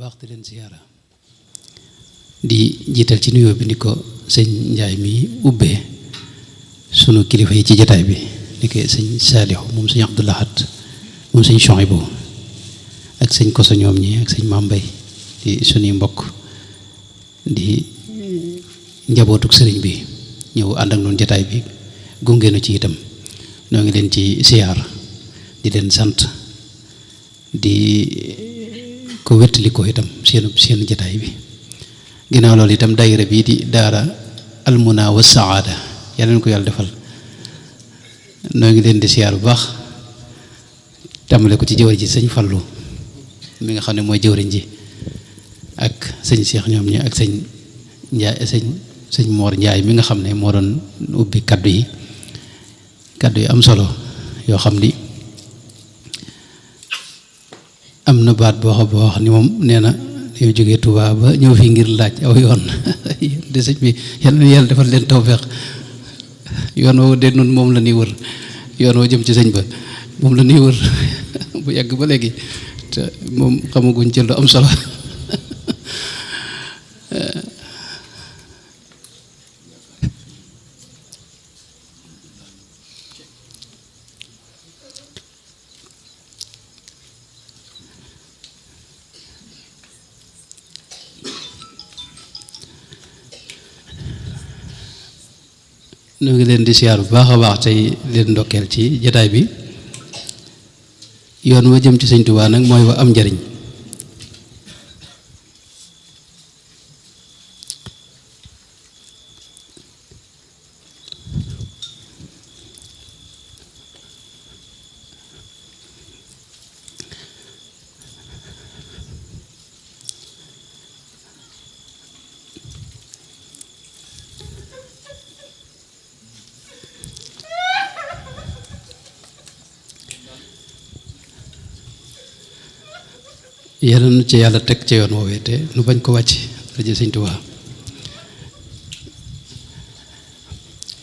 baax di leen ziyaara di jiital ci nuyoo bi ni ko sëñ Njaay mi ubbee sunu kilifa yi ci jataay bi ni ko sëñ Saalihu moom sëñ Abdou Lahad moom sëñ Chouaïbou ak sëñ Koso ñoom ñi ak sëñ Mambay di sunuy mbokk di njabootuk sëriñ bi ñëw ànd ak noonu jataay bi gungeenu ci itam noo ngi leen ci siyaar di leen sant di ko wettali ko itam seen jataay bi ginnaaw loolu itam daayira bii di daara almuna wa saada yàlla leen ko yàlla defal noo ngi leen di siyaar bu baax tàmbale ko ci jëwriñ ji sëñ Fallu mi nga xam ne mooy jëwriñ ji ak sëñ Cheikh ñoom ñi ak sëñ Njaay sëñ Moor Njaay mi nga xam ne moo doon ubbi kaddu yi am solo yoo xam ni am na baat boo xam ni moom nee na yow jógee Tuubaa ba ñëw fii ngir laaj aw yoon de sëñ bi yàlla defal leen tawfeex yoon woo de nun moom la ñuy wër yoon woo jëm ci sëñ ba moom la ñuy wër bu yàgg ba léegi te moom xamaguñ ci lu am solo ñoo ngi leen di siyaar bu baax a baax tey leen ndokkeel ci jataay bi yoon wa jëm ci sëñ Tuubaa nag mooy wa am njariñ yàlla na ci yàlla teg ca yoon woowee te nu bañ ko wàcc rajo sëñ Tuubaa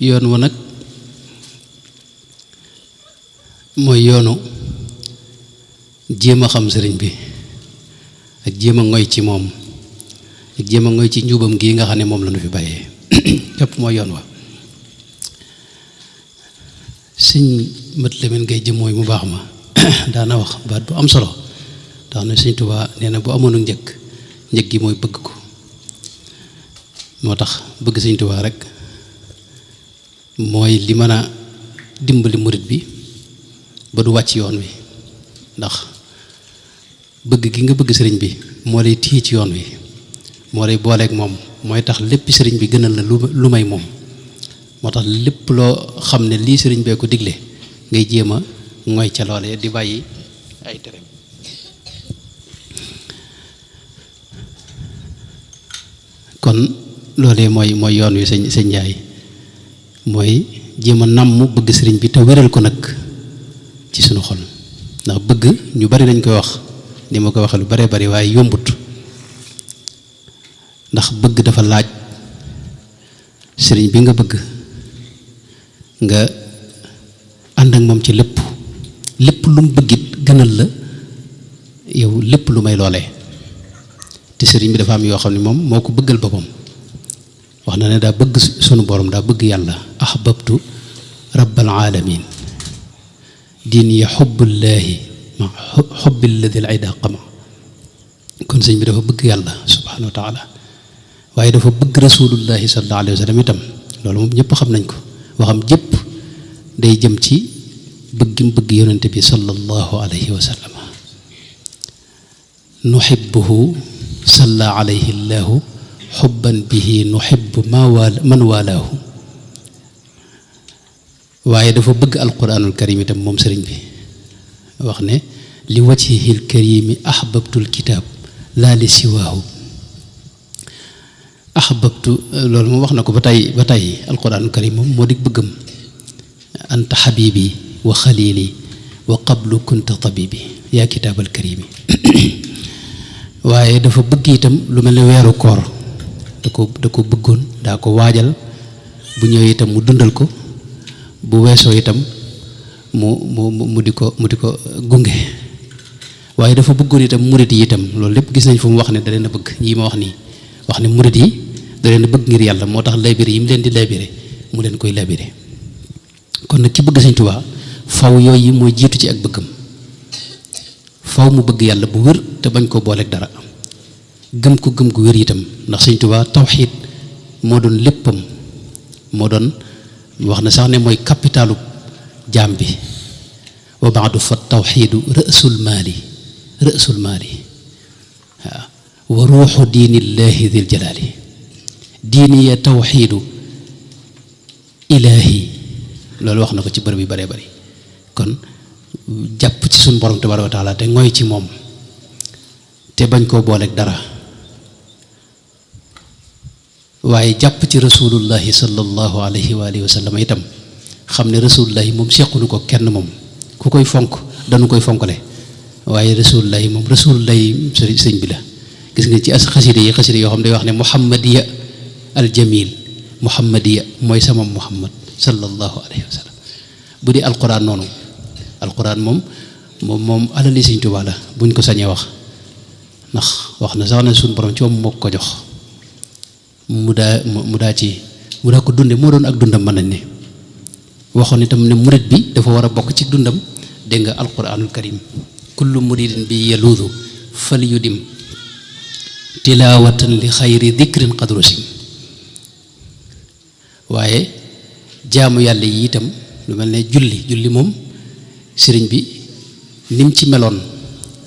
yoon wa nag mooy yoonu jéem a xam sëriñ bi ak jéem a ngoy ci moom ak jéem a ngoy ci njubam gii nga xam ne moom la nu fi bàyyee képp mooy yoon wa sëñ Mat Lamin Gay jëm mooy mu baax ma daana wax baat bu am solo tax na sëñ Tuubaa nee na bu amoon njëg gi mooy bëgg ko moo tax bëgg sëñ Tuubaa rek mooy li mën a dimbali murit bi ba du wàcc yoon wi ndax bëgg gi nga bëgg sëriñ bi moo lay téye ci yoon wi moo lay booleeg moom mooy tax lépp sëriñ bi gënal la lu may moom moo tax lépp loo xam ne lii sëriñ bee ko digle ngay jéem a ngoy ca loole di bàyyi ay tere kon loolee mooy yoon wi sëñ Njaay mooy jéem a namm bëgg sëriñ bi te wéral ko nag ci sunu xol ndax bëgg ñu bari dañ koy wax ni ma ko waxee lu bare bari waaye yombut ndax bëgg dafa laaj sëriñ bi nga bëgg nga ànd ak moom ci lépp lu mu bëggit gënal la yow lépp lu may loolee te sëriñ bi dafa am yoo xam ne moom moo ko bëggal boppam wax na ne daa bëgg sunu borom daa bëgg yàlla ahbabtu rabbal alamin diin ya xubbullaahi ma xubbi alladi al ida qama kon sëriñ bi dafa bëgg yàlla subhanahu wa taala waaye dafa bëgg rasulullahi sallallahu alayhi wa sallam itam loolu moom ñëpp xam nañ ko waxam jëpp day jëm ci bëgg yonente bi sallallahu alayhi wa sallam nuhibbuhu salla alayhi llahu xubban bihi nuhibbu man walaahu waaye dafa bëgg alquranul karim itam moom sëriñ bi wax ne li wajhihil karimi ahbabtul kitab laa li siwaahu ahbabtu loolu moom wax na ko ba tey alquranul karim moom moo di bëggam anta xabibi wa xalili wa qablu kunta tabibi yaa kitaabal karimi waaye dafa bëgg itam lu mel ne weeru koor da ko bëggoon daa ko waajal bu ñëwee itam mu dundal ko bu weesoo itam mu di ko gunge waaye dafa bëggoon itam murit yi itam loolu lépp gis nañ fu mu wax ne da leen a bëgg ñii ma wax nii wax ne murit yi da leen a bëgg ngir yàlla moo tax labiré yi mu leen di labiré mu leen koy labiré kon nag ki bëgg Sëñ Tuubaa faw yooyu mooy jiitu ci ak bëggam faw mu bëgg yàlla bu wér te bañ koo booleeg dara gëm ko gëm gu wér itam ndax Sëñ Tuubaa tawxiid moo doon léppam moo doon wax na sax ne mooy capitalu jaam bi wa baadu fa tawxiidu rësul maali waaw wa ruuxu diinillaahi dil jalaali diini ya tawxiidu ilaahi loolu wax na ko ci bërëb yu baree bari kon jàpp ci suñu borom tabaaraka wa taala te ngoy ci moom te bañ koo booleeg dara waaye jàpp ci rasulullahi sallallahu alayhi wa alihi wa sallam itam xam ne rasulullahi moom sequnu ko kenn moom ku koy fonk dañu koy fonkale waaye rasulullahi moom rasulullahi sëñ bi la gis nga ci as xasida yoo xam ne day wax ne muhammadiya aljamil muhammadiya mooy sama muhammad sallallahu alayhi wa sallam bu di alquran noonu alquran moom alali Sëñ Tuubaa la buñ ko sañee wax ndax wax na sax ne suñu borom ci moom moo ko jox mu daa ko dunde moo doon ak dundam mën nañ ne waxoon itam ne murit bi dafa war a bokk ci dundam dégg nga alquranul karim kullu muridin bi yaluudu fal yudim tilaawatan li xayri dikrin qadrusim waaye jaamu yàlla yi itam lu mel ne julli moom sëriñ bi nim ci meloon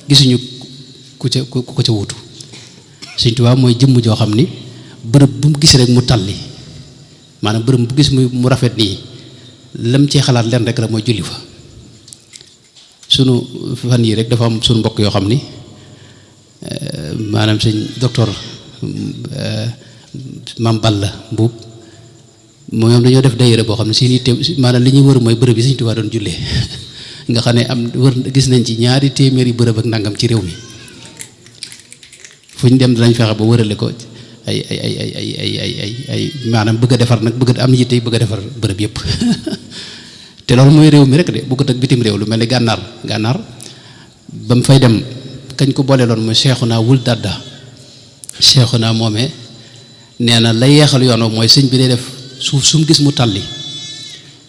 gisuñu ku ko ca wutu Sëñ Tuubaa mooy jëmm joo xam ni bërëb bu mu gis rek mu talli maanaam bërëb bu gis mu rafet nii lam ci xalaat leen rek la mooy julli fa sunu fan yii rek dafa am sunu mbokk yoo xam ni maanaam sëñ docteur Mam Balla Mbuub moom dañoo def daayira boo xam ne seen itte maanaam li ñuy wër mooy bërëb yi Sëñ Tuubaa doon jullee nga xam ne gis nañ ci 200 bërëb ak nangam ci réew mi fu ñu dem dinañ fexe ba wërale ko ay maanaam bëgg a defar nag am yitte bëgg a defar bërëb yëpp te loolu mooy réew mi rek de bëggut ak bitim réew lu mel ni gànnaar ba mu fay dem kañ ko boole loon mooy Seexuna wul dadda Seexuna moomee nee na lay yeexal yoon mooy sëñ bi day def suuf su mu gis mu talli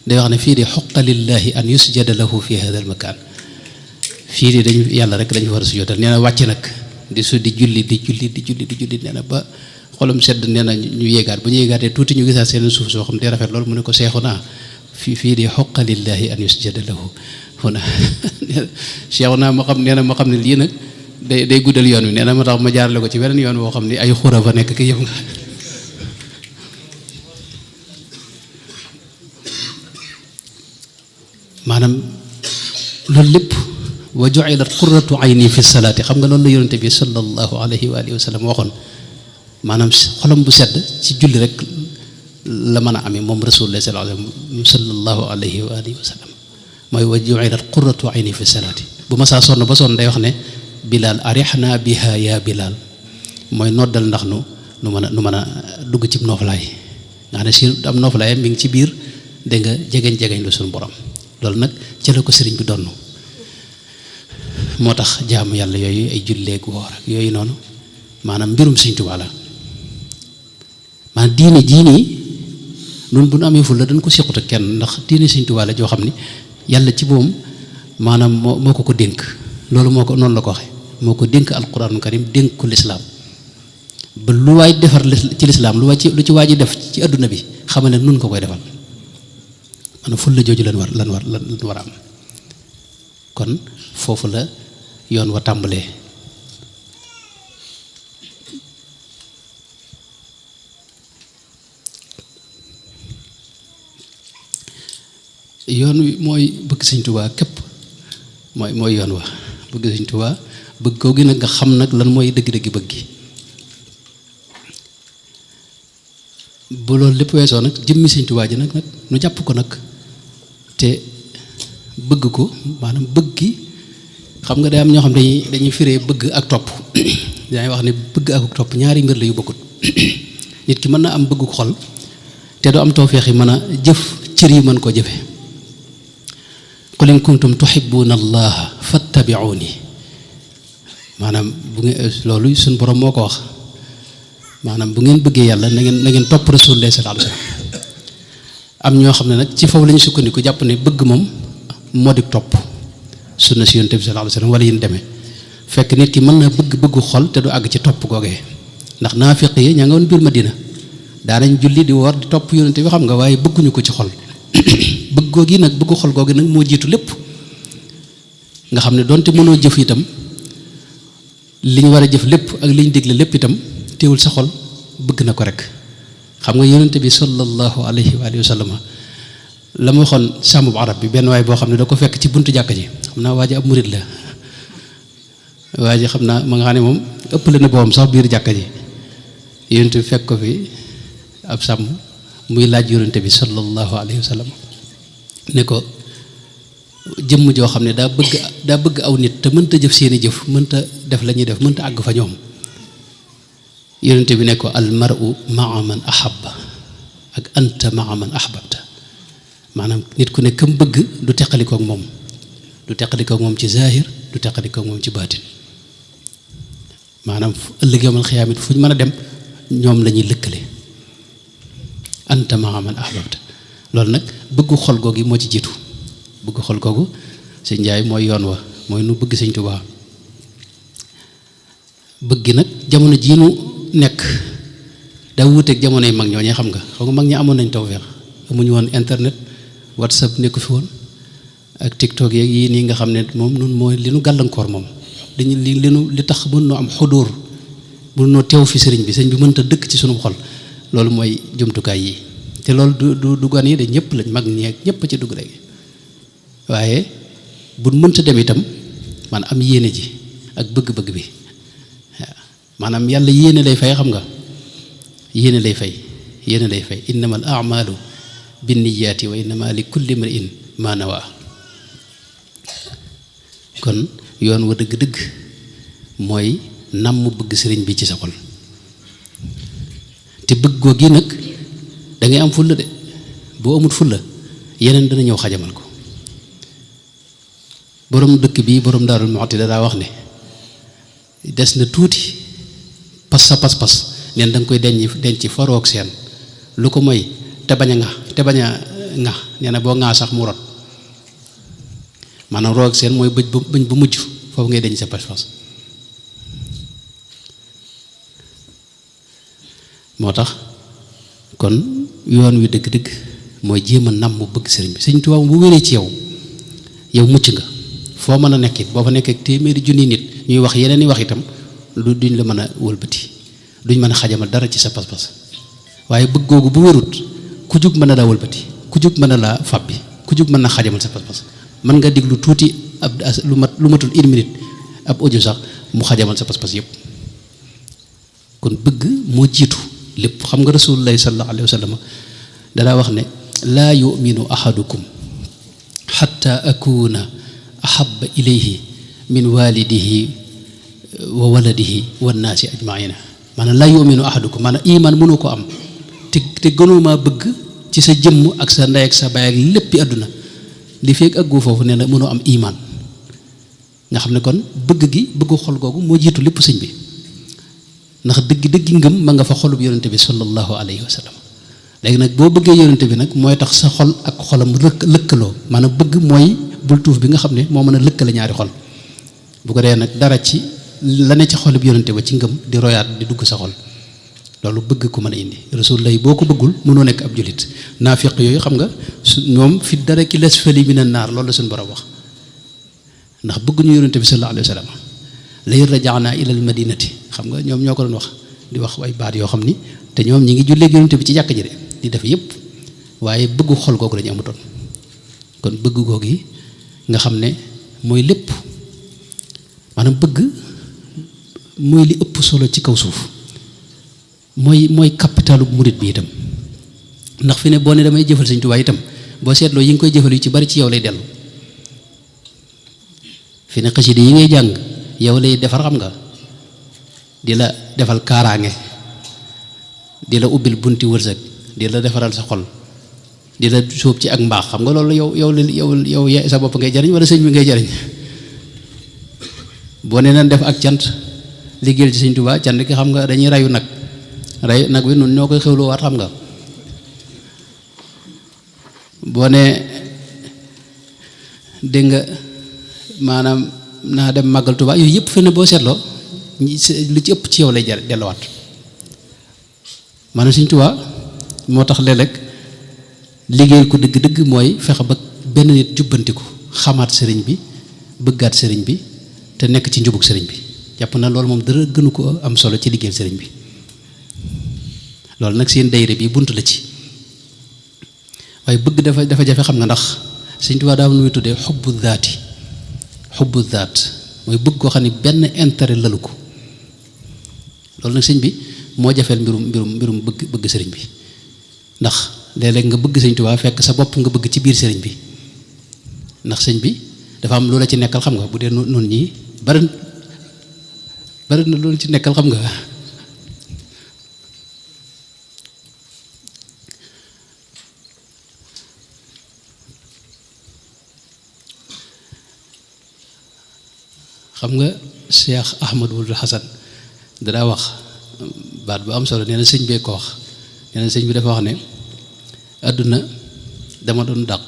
day wax ne fii de xoqa lillahi an yusjada lahu fi hada al makan fii de dañu yàlla rek lañu war a sujjóotal nee na wàcc nag di julli nee na ba xolam sedd nee na ñu yéegaat bu ñu yéegaatee tuuti ñu gisaat seen suuf soo xam te rafet loolu mu ne ko Seexuna fii de xoqa lillahi an yusjada lahu huna Seexuna ma xam ne lii nag day guddal yoon wi nee na ma tax ma jaarale ko ci beneen yoon woo xam ne ay xura fa nekk ki yëpp nga maanaam loolu lépp wa ju'ilat qurratu ayni fi salaati xam nga loolu la yonente bi sallallahu alayhi wa alihi wa sallam waxoon maanaam xolam bu sedd ci julli rek la mën a amee moom rasulullah sallallahu alayhi wa alihi wa sallam mooy wa ju'ilat qurratu ayni fi salaati bu ma saa sonn ba sonn day wax ne Bilal arihna biha ya Bilal mooy noddal ndax nu mën a dugg ci nooflaay nga xam ne si am nooflaayam mi ngi ci biir dégg nga jegeñ lu suñu borom loolu nag ca la ko sëriñ bi donn moo tax jaamu yàlla yooyu ay julleek woor ak yooyu noonu maanaam mbirum Sëñ Tuubaa la maanaam diine jii nii noonu bu nu amee ful la dañ ko sequt ak kenn ndax diine Sëñ Tuubaa la joo xam ni yàlla ci boom maanaam moo ko dénk loolu noonu la ko waxe moo ko dénk alquraanul karim dénk ko lislaam ba lu waay defar ci lislaam lu ci waay ji def ci adduna bi xamal ne nun ko koy defal maanaam ful la jooju lan war a am kon foofu la yoon wa tàmbalee yoon wi mooy bëgg Sëñ Tuubaa képp mooy yoon wa bëgg Sëñ Tuubaa bëgg koo gi nag nga xam nag lan mooy dëgg-dëgg bëgg gi bu loolu lépp weesoo nag jëmmi Sëñ Tuubaa ji nag nu jàpp ko nag te bëgg ko maanaam bëgg gi xam nga day am ñoo xam dañuy firee bëgg ak topp dañuy wax ne bëgg ak topp ñaari mbir la yu bokkut nit ki mën na am bëggu xol te du am tawfeex yi mën a jëf cër yi mën koo jëfe qul in kuntum tuhibbuna allaha fattabi'uni maanaam bu ngeen loolu suñ borom moo ko wax maanaam bu ngeen bëggee yàlla na ngeen topp rasulullah sallallahu alayhi wasallam am ñoo xam ne nag ci foofu la ñu sukkandiku jàpp ne bëgg moom moo di topp sunna si yonent bi sallallahu alayhi wasallam wala yéen demee fekk nit ki mën na bëggu xol te du àgg ci topp googee ndax naafiq yi ña nga woon biir Madina daanañ julli di woor di topp yonent bi xam nga waaye bëgguñu ko ci xol bëgg googi nag bëggu xol googi nag moo jiitu lépp nga xam ne donte mënoo jëf itam li ñu war a jëf lépp ak li ñu digle lépp itam teewul sa xol bëgg na ko rek xam nga yonent bi sallallahu alayhi wa sallam la ma waxoon sàmm bu arab bi benn waay boo xam ne da ko fekk ci buntu jàkk ji xam naa waa ji ab murid la waa ji xam naa ma nga xam ne moom ëppale na boobam sax biir jàkk ji yonent bi fekk ko fi ab sàmm muy laaj yonent bi sallallahu alayhi wa sallam ne ko jëmm joo xam ne daa bëgg aw nit te mënta jëf seeni jëf mënta def la ñuy def mënta àgg fa ñoom yonent bi ne ko al mar'u ma'a man ahabba ak anta ma'a man ahbabta maanaam nit ku ne kam bëgg du teqalikook moom du teqalikook moom ci zahir du teqalikook moom ci baatin maanaam ëllëg yawmal xiyaamit fu ñu mën a dem ñoom la ñuy lëkkale anta ma'a man ahbabta loolu nag bëggu xol googu moo ci jiitu bëgg xol googu sëñ Njaay mooy yoon wa mooy nu bëgg sëñ Tuubaa bëgg nag jamono jii nu nekk daa wuuteeg jamono yi mag ñooñee xam nga mag ñi amoon nañ tawfeex amuñu woon internet whatsapp nekku fi woon ak tiktok yeeg yii nii nga xam ne moom nun mooy li nu gàllankoor moom dañu li tax mën noo am xudóor mën noo teew fi sëriñ bi mënta dëkk ci sunu xol loolu mooy jumtukaay yi te loolu du gan yi de ñëpp lañ mag ñeeg ñëpp ci dugg léegi waaye bu mënta dem itam man am yéene ji ak bëgg-bëgg bi waaw maanaam yàlla yéene lay fay xam nga yéene lay fay innamal a'malu binniyaati wa innama li kulli imri'in ma nawa kon yoon wa dëgg-dëgg mooy namm bëgg sëriñ bi ci sa xol te bëgg googu nag da ngay am fulla de boo amut fulla yeneen dana ñëw xajamal ko borom dëkk bi borom Daarul Muxti daa wax ne des na tuuti pas neen da nga koy denc faroog seen lu ko mooy te bañ a ŋa nee na boo ŋaa sax mu rot maanaam roog seen mooy bëñ bu mujj foofu ngay denc sa pas-pas moo tax kon yoon wi dëgg-dëgg mooy jéem a nam mu bëgg sëriñ bi sëriñ Tuubaa bu wéree ci yow mucc nga foo mën a nekk it boo fa nekkee téeméeri junni nit ñuy wax yeneen i wax itam duñ la mën a wëlbati duñ mën a xajamal dara ci sa pas-pas waaye bëgg googu bu wérut ku jug mën na laa wëlbati ku jug mën na laa fàbbi ku jug mën na xajamal sa pas-pas mën nga diglu tuuti lu matul une minute ab audio sax mu xajamal sa pas-pas yëpp kon bëgg moo jiitu lépp xam nga rasulullahi sallallahu alayhi wa sallam danaa wax ne laa yuminu ahadukum xatta akuna ahaba ilayhi min walidihi wa waladihi wannaasi ajmaina maanaam laa yuminu ahadukum maanaam iman mënu ko am te gënoomaa bëgg ci sa jëmm ak sa ndey ak sa baay ak léppi àdduna li feeg àggu foofu nee na mënoo am iman nga xam ne kon bëggu xol googu moo jiitu lépp sëñ bi ndax dëggi ngëm ma nga fa xolub yonente bi sallallahu alayhi wa sallam léegi nag boo bëggee yonente bi nag mooy tax sa xol ak xolam lëkkaloo maanaam bëgg mooy bul tuuf bi nga xam ne moo mën a lëkkale ñaari xol bu ko dee nag dara ci la ne ci xolub yonente ba ci ngëm di royaat di dugg sa xol loolu bëgg ko mën a indi rasulullah boo ko bëggul mënoo nekk ab julit naafiq yooyu xam nga ñoom fi dara ki lasfali mina naar loolu la suñu borom wax ndax bëgguñu yonente bi sallallahu alayhi wa sallam lay rajaana ilal madinati xam nga ñoom ñoo ko doon wax di wax ay baat yoo xam ni te ñoom ñi ngi jullee yonente bi ci jàkk ji de di def yépp waaye bëggu xol googu lañu amutoon kon bëgg googu yi nga xam ne mooy lépp maanaam bëgg mooy li ëpp solo ci kaw suuf mooy capitalu murit bi itam ndax fi ne boo ne damay jëfal Sëñ Tuubaa itam boo seetloo yi nga koy jëfal yu ci bari ci yow lay dellu fi ne xasida yi ngay jàng yow lay defar xam nga di la defal kaaraange di la ubbil bunti wërsëg di la defaral sa xol di la sóob ci ak mbaax xam nga loolu yow sa bopp ngay jariñ wala sëñ bi ngay jariñ boo nee nañ def ak cant liggéeyal ci Sëñ Tuubaa cant ki xam nga dañuy rayu nag ray nag wi noonu ñoo koy xewloo waat xam nga boo ne dégg nga maanaam naa dem màggal Tuubaa yooyu yëpp fi ne boo seetloo lu ci ëpp ci yow lay delluwaat maanaam Sëñ Tuubaa moo tax léeg-léeg liggéeyal ko dëgg-dëgg mooy fexe ba benn nit jubbantiku xamaat sëriñ bi bëggaat sëriñ bi te nekk ci njubug sëriñ bi jàpp na loolu moom dara gënu ko am solo ci liggéeyal sëriñ bi loolu nag seen dayre bi bunt la ci waaye bëgg dafa jafe xam nga ndax Sëñ Tuubaa daa am lu muy tuddee xubbu zaat mooy bëgg koo xam ne benn intérêt lalu ko loolu nag sëñ bi moo jafeel mbirum bëgg sëriñ bi ndax léeg-léeg nga bëgg Sëñ Tuubaa fekk sa bopp nga bëgg ci biir sëriñ bi ndax sëñ bi dafa am loola ci nekkal xam nga bu dee noonu ñii bari na loolu ci nekkal xam nga xam nga Cheikh Ahmadul Hasan danaa wax baat bu am solo nee na sëñ bee ko wax nee na sëñ bi dafa wax ne àdduna dama doon dàq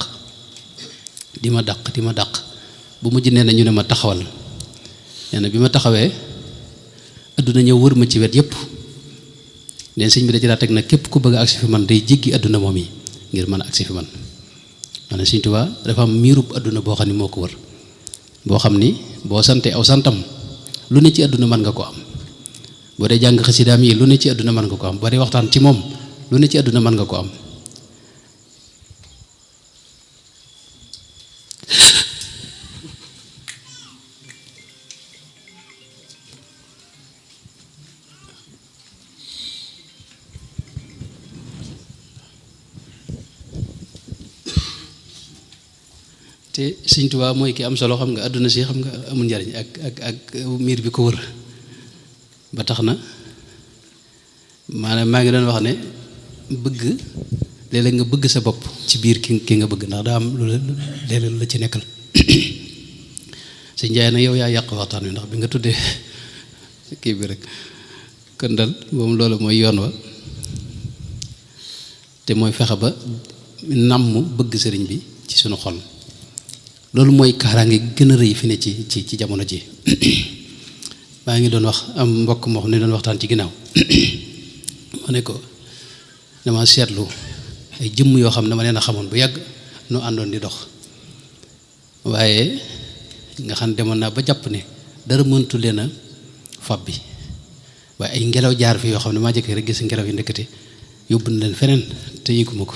di ma dàq bu mujj nee na ñu ne ma taxawal nee na bi ma taxawee àdduna ñëw wër ma ci wet yépp nee na sëñ bi da ci daa teg nag képp ku bëgg a agsi fi man day jéggi àdduna moom yi ngir mën a agsi fi man maanaam Sëñ Tuubaa dafa am miirub àdduna boo xam ne moo ko wër boo xam ni boo sante aw santam lu ne ci àdduna mën nga ko am boo dee jàng xasidaam yi lu ne ci àdduna mën nga ko am boo dee waxtaan ci moom lu ne ci àdduna mën nga ko am te Sëñ Tuubaa mooy ki am solo xam nga àdduna si xam nga amul njariñ ak miir bi ko wër ba tax na maanaam maa ngi doon wax ne bëgg léeg-léeg nga bëgg sa bopp ci biir ki nga bëgg ndax daa am lu léeg-léeg la ci nekkal Sëñ Njaay nag yow yaa yàq waxtaan wi ndax bi nga tuddee kii bi rek kon dal moom loolu mooy yoon wa te mooy fexe ba namm bëgg sëriñ bi ci sunu xol loolu mooy kaaraange gën a rëy fi ne ci jamono ji maa ngi doon wax am mbokk moo xam ne doon waxtaan ci ginnaaw ma ne ko dama seetlu ay jëmm yoo xam ne ma leen a xamoon bu yàgg nu àndoon di dox waaye nga xam ne demoon naa ba jàpp ne dara mëntu leen a fab bi waaye ay ngelaw jaar fi yoo xam ne maa jëkk rek gis ngelaw yi ndëkkate yóbbu na leen feneen te yëguma ko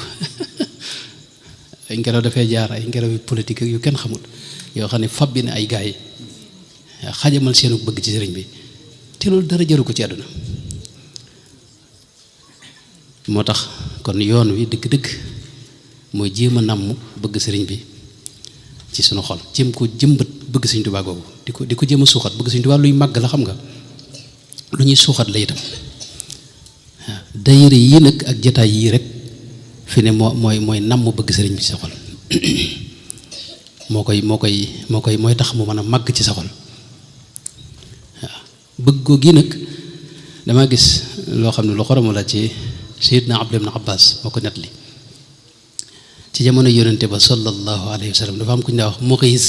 ay ngelaw dafay jaar ay ngelaw yu politique yu kenn xamul yoo xam ne fab bi ne ay gaay yi xajamal seenu bëgg ci sëriñ bi te loolu dara jaru ko ci àdduna moo tax kon yoon wi dëgg-dëgg mooy jéem a namm bëgg sëriñ bi ci sunu xol jéem ko jëmbat bëgg Sëriñ Tuubaa googu di ko jéem a suuxat bëgg Sëriñ Tuubaa luy màgg la xam nga lu ñuy suuxat la itam waaw daayira yii nag ak jataay yii rek fi ne mooy namm bëgg sëriñ bi ci sa xol mooy tax mu mën a màgg ci sa xol waaw bëgg goo gi nag dama gis loo xam ne lu xoromu la ci Seydina Abdullah ibn Abbas moo ko nettali ci jamono yonente ba sallallahu alayhi wa sallam dafa am ku ñu daa wax Muqiis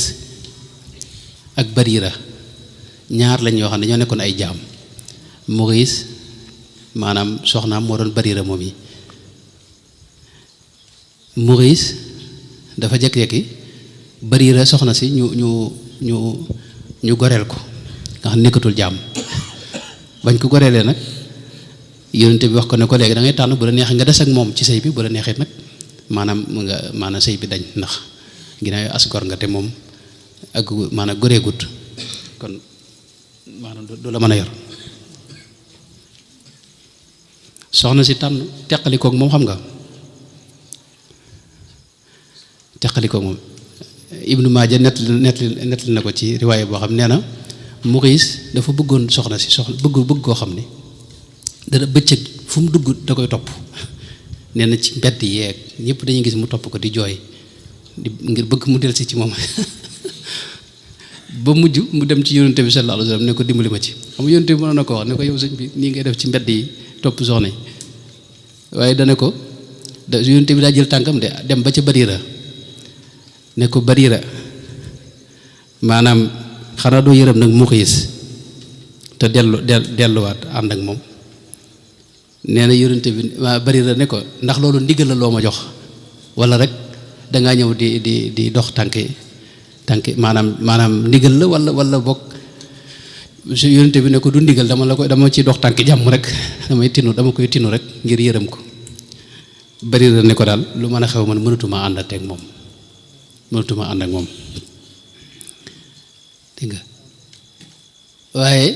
ak Bariira ñaar lañ yoo xam ne dañoo nekkoon ay jaam Muqiis maanaam soxnaam moo doon Bariira moom yi Muqiis dafa jekki-jekki Bariira soxna si ñu goreel ko nga xam nekkatul jaam bañ ko goreelee nag yonente bi wax ko ne ko léegi da ngay tànn bu la neexee nga des ak moom ci sëy bi bu la neexee nag maanaam sëy bi dañ ndax ginnaaw as gor nga te moom ak maanaam goreegut kon maanaam du la mën a yor soxna si tànn teqalikoog moom xam nga teqalikoog moom Ibnu Maaja nettali na ko ci riwaaya boo xam nee na Muqiis dafa bëggoon soxna si bëgg koo xam ni dana bëccëg fu mu dugg da koy topp nee na ci mbedd yeeg ñëpp dañuy gis mu topp ko di jooy ngir bëgg mu delsi ci moom ba mujj mu dem ci yonente bi sallallahu alayhi wa sallam ne ko dimbali ma ci xam nga yonente bi mënoon na ko wax ne ko yow sëñ bi nii ngay def ci mbedd yi topp soxna yi waaye dana ko yonente bi daa jël tànkam de dem ba ca Barira ne ko Barira maanaam xanaa doo yërëm nag mu xiis te delluwaat ànd ak moom nee na yonente bi Barira ne ko ndax loolu ndigal la loo ma jox wala rek dangaa ñëw di dox tànki maanaam ndigal la wala bokk yonente bi ne ko du ndigal dama ci dox tànki jàmm rek dama koy tinu rek ngir yërëm ko Barira ne ko daal lu mën a xew man mënatuma ànd ak moom dégg nga waaye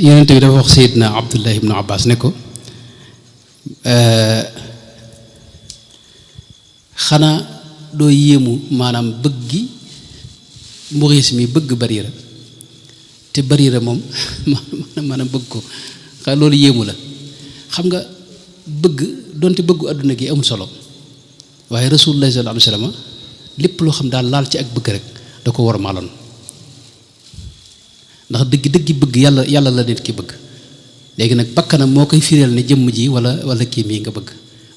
yonente bi dafa wax Seydina Abdullah ibnu Abbas ne ko xanaa doo yéemu maanaam bëgg gi Muxiis mi bëgg Barira te Barira moom maanaam bëgg ko xanaa loolu yéemu la xam nga bëgg donte bëggu àdduna gi amul solo waaye Rasulullah sallallahu alayhi wa sallam lépp loo xam daal laal ci ak bëgg rek da ko war a maaloon ndax dëgg bëgg yàlla la nit ki bëgg léegi nag bakkanam moo koy fireel ne jëmm ji wala kii mii nga bëgg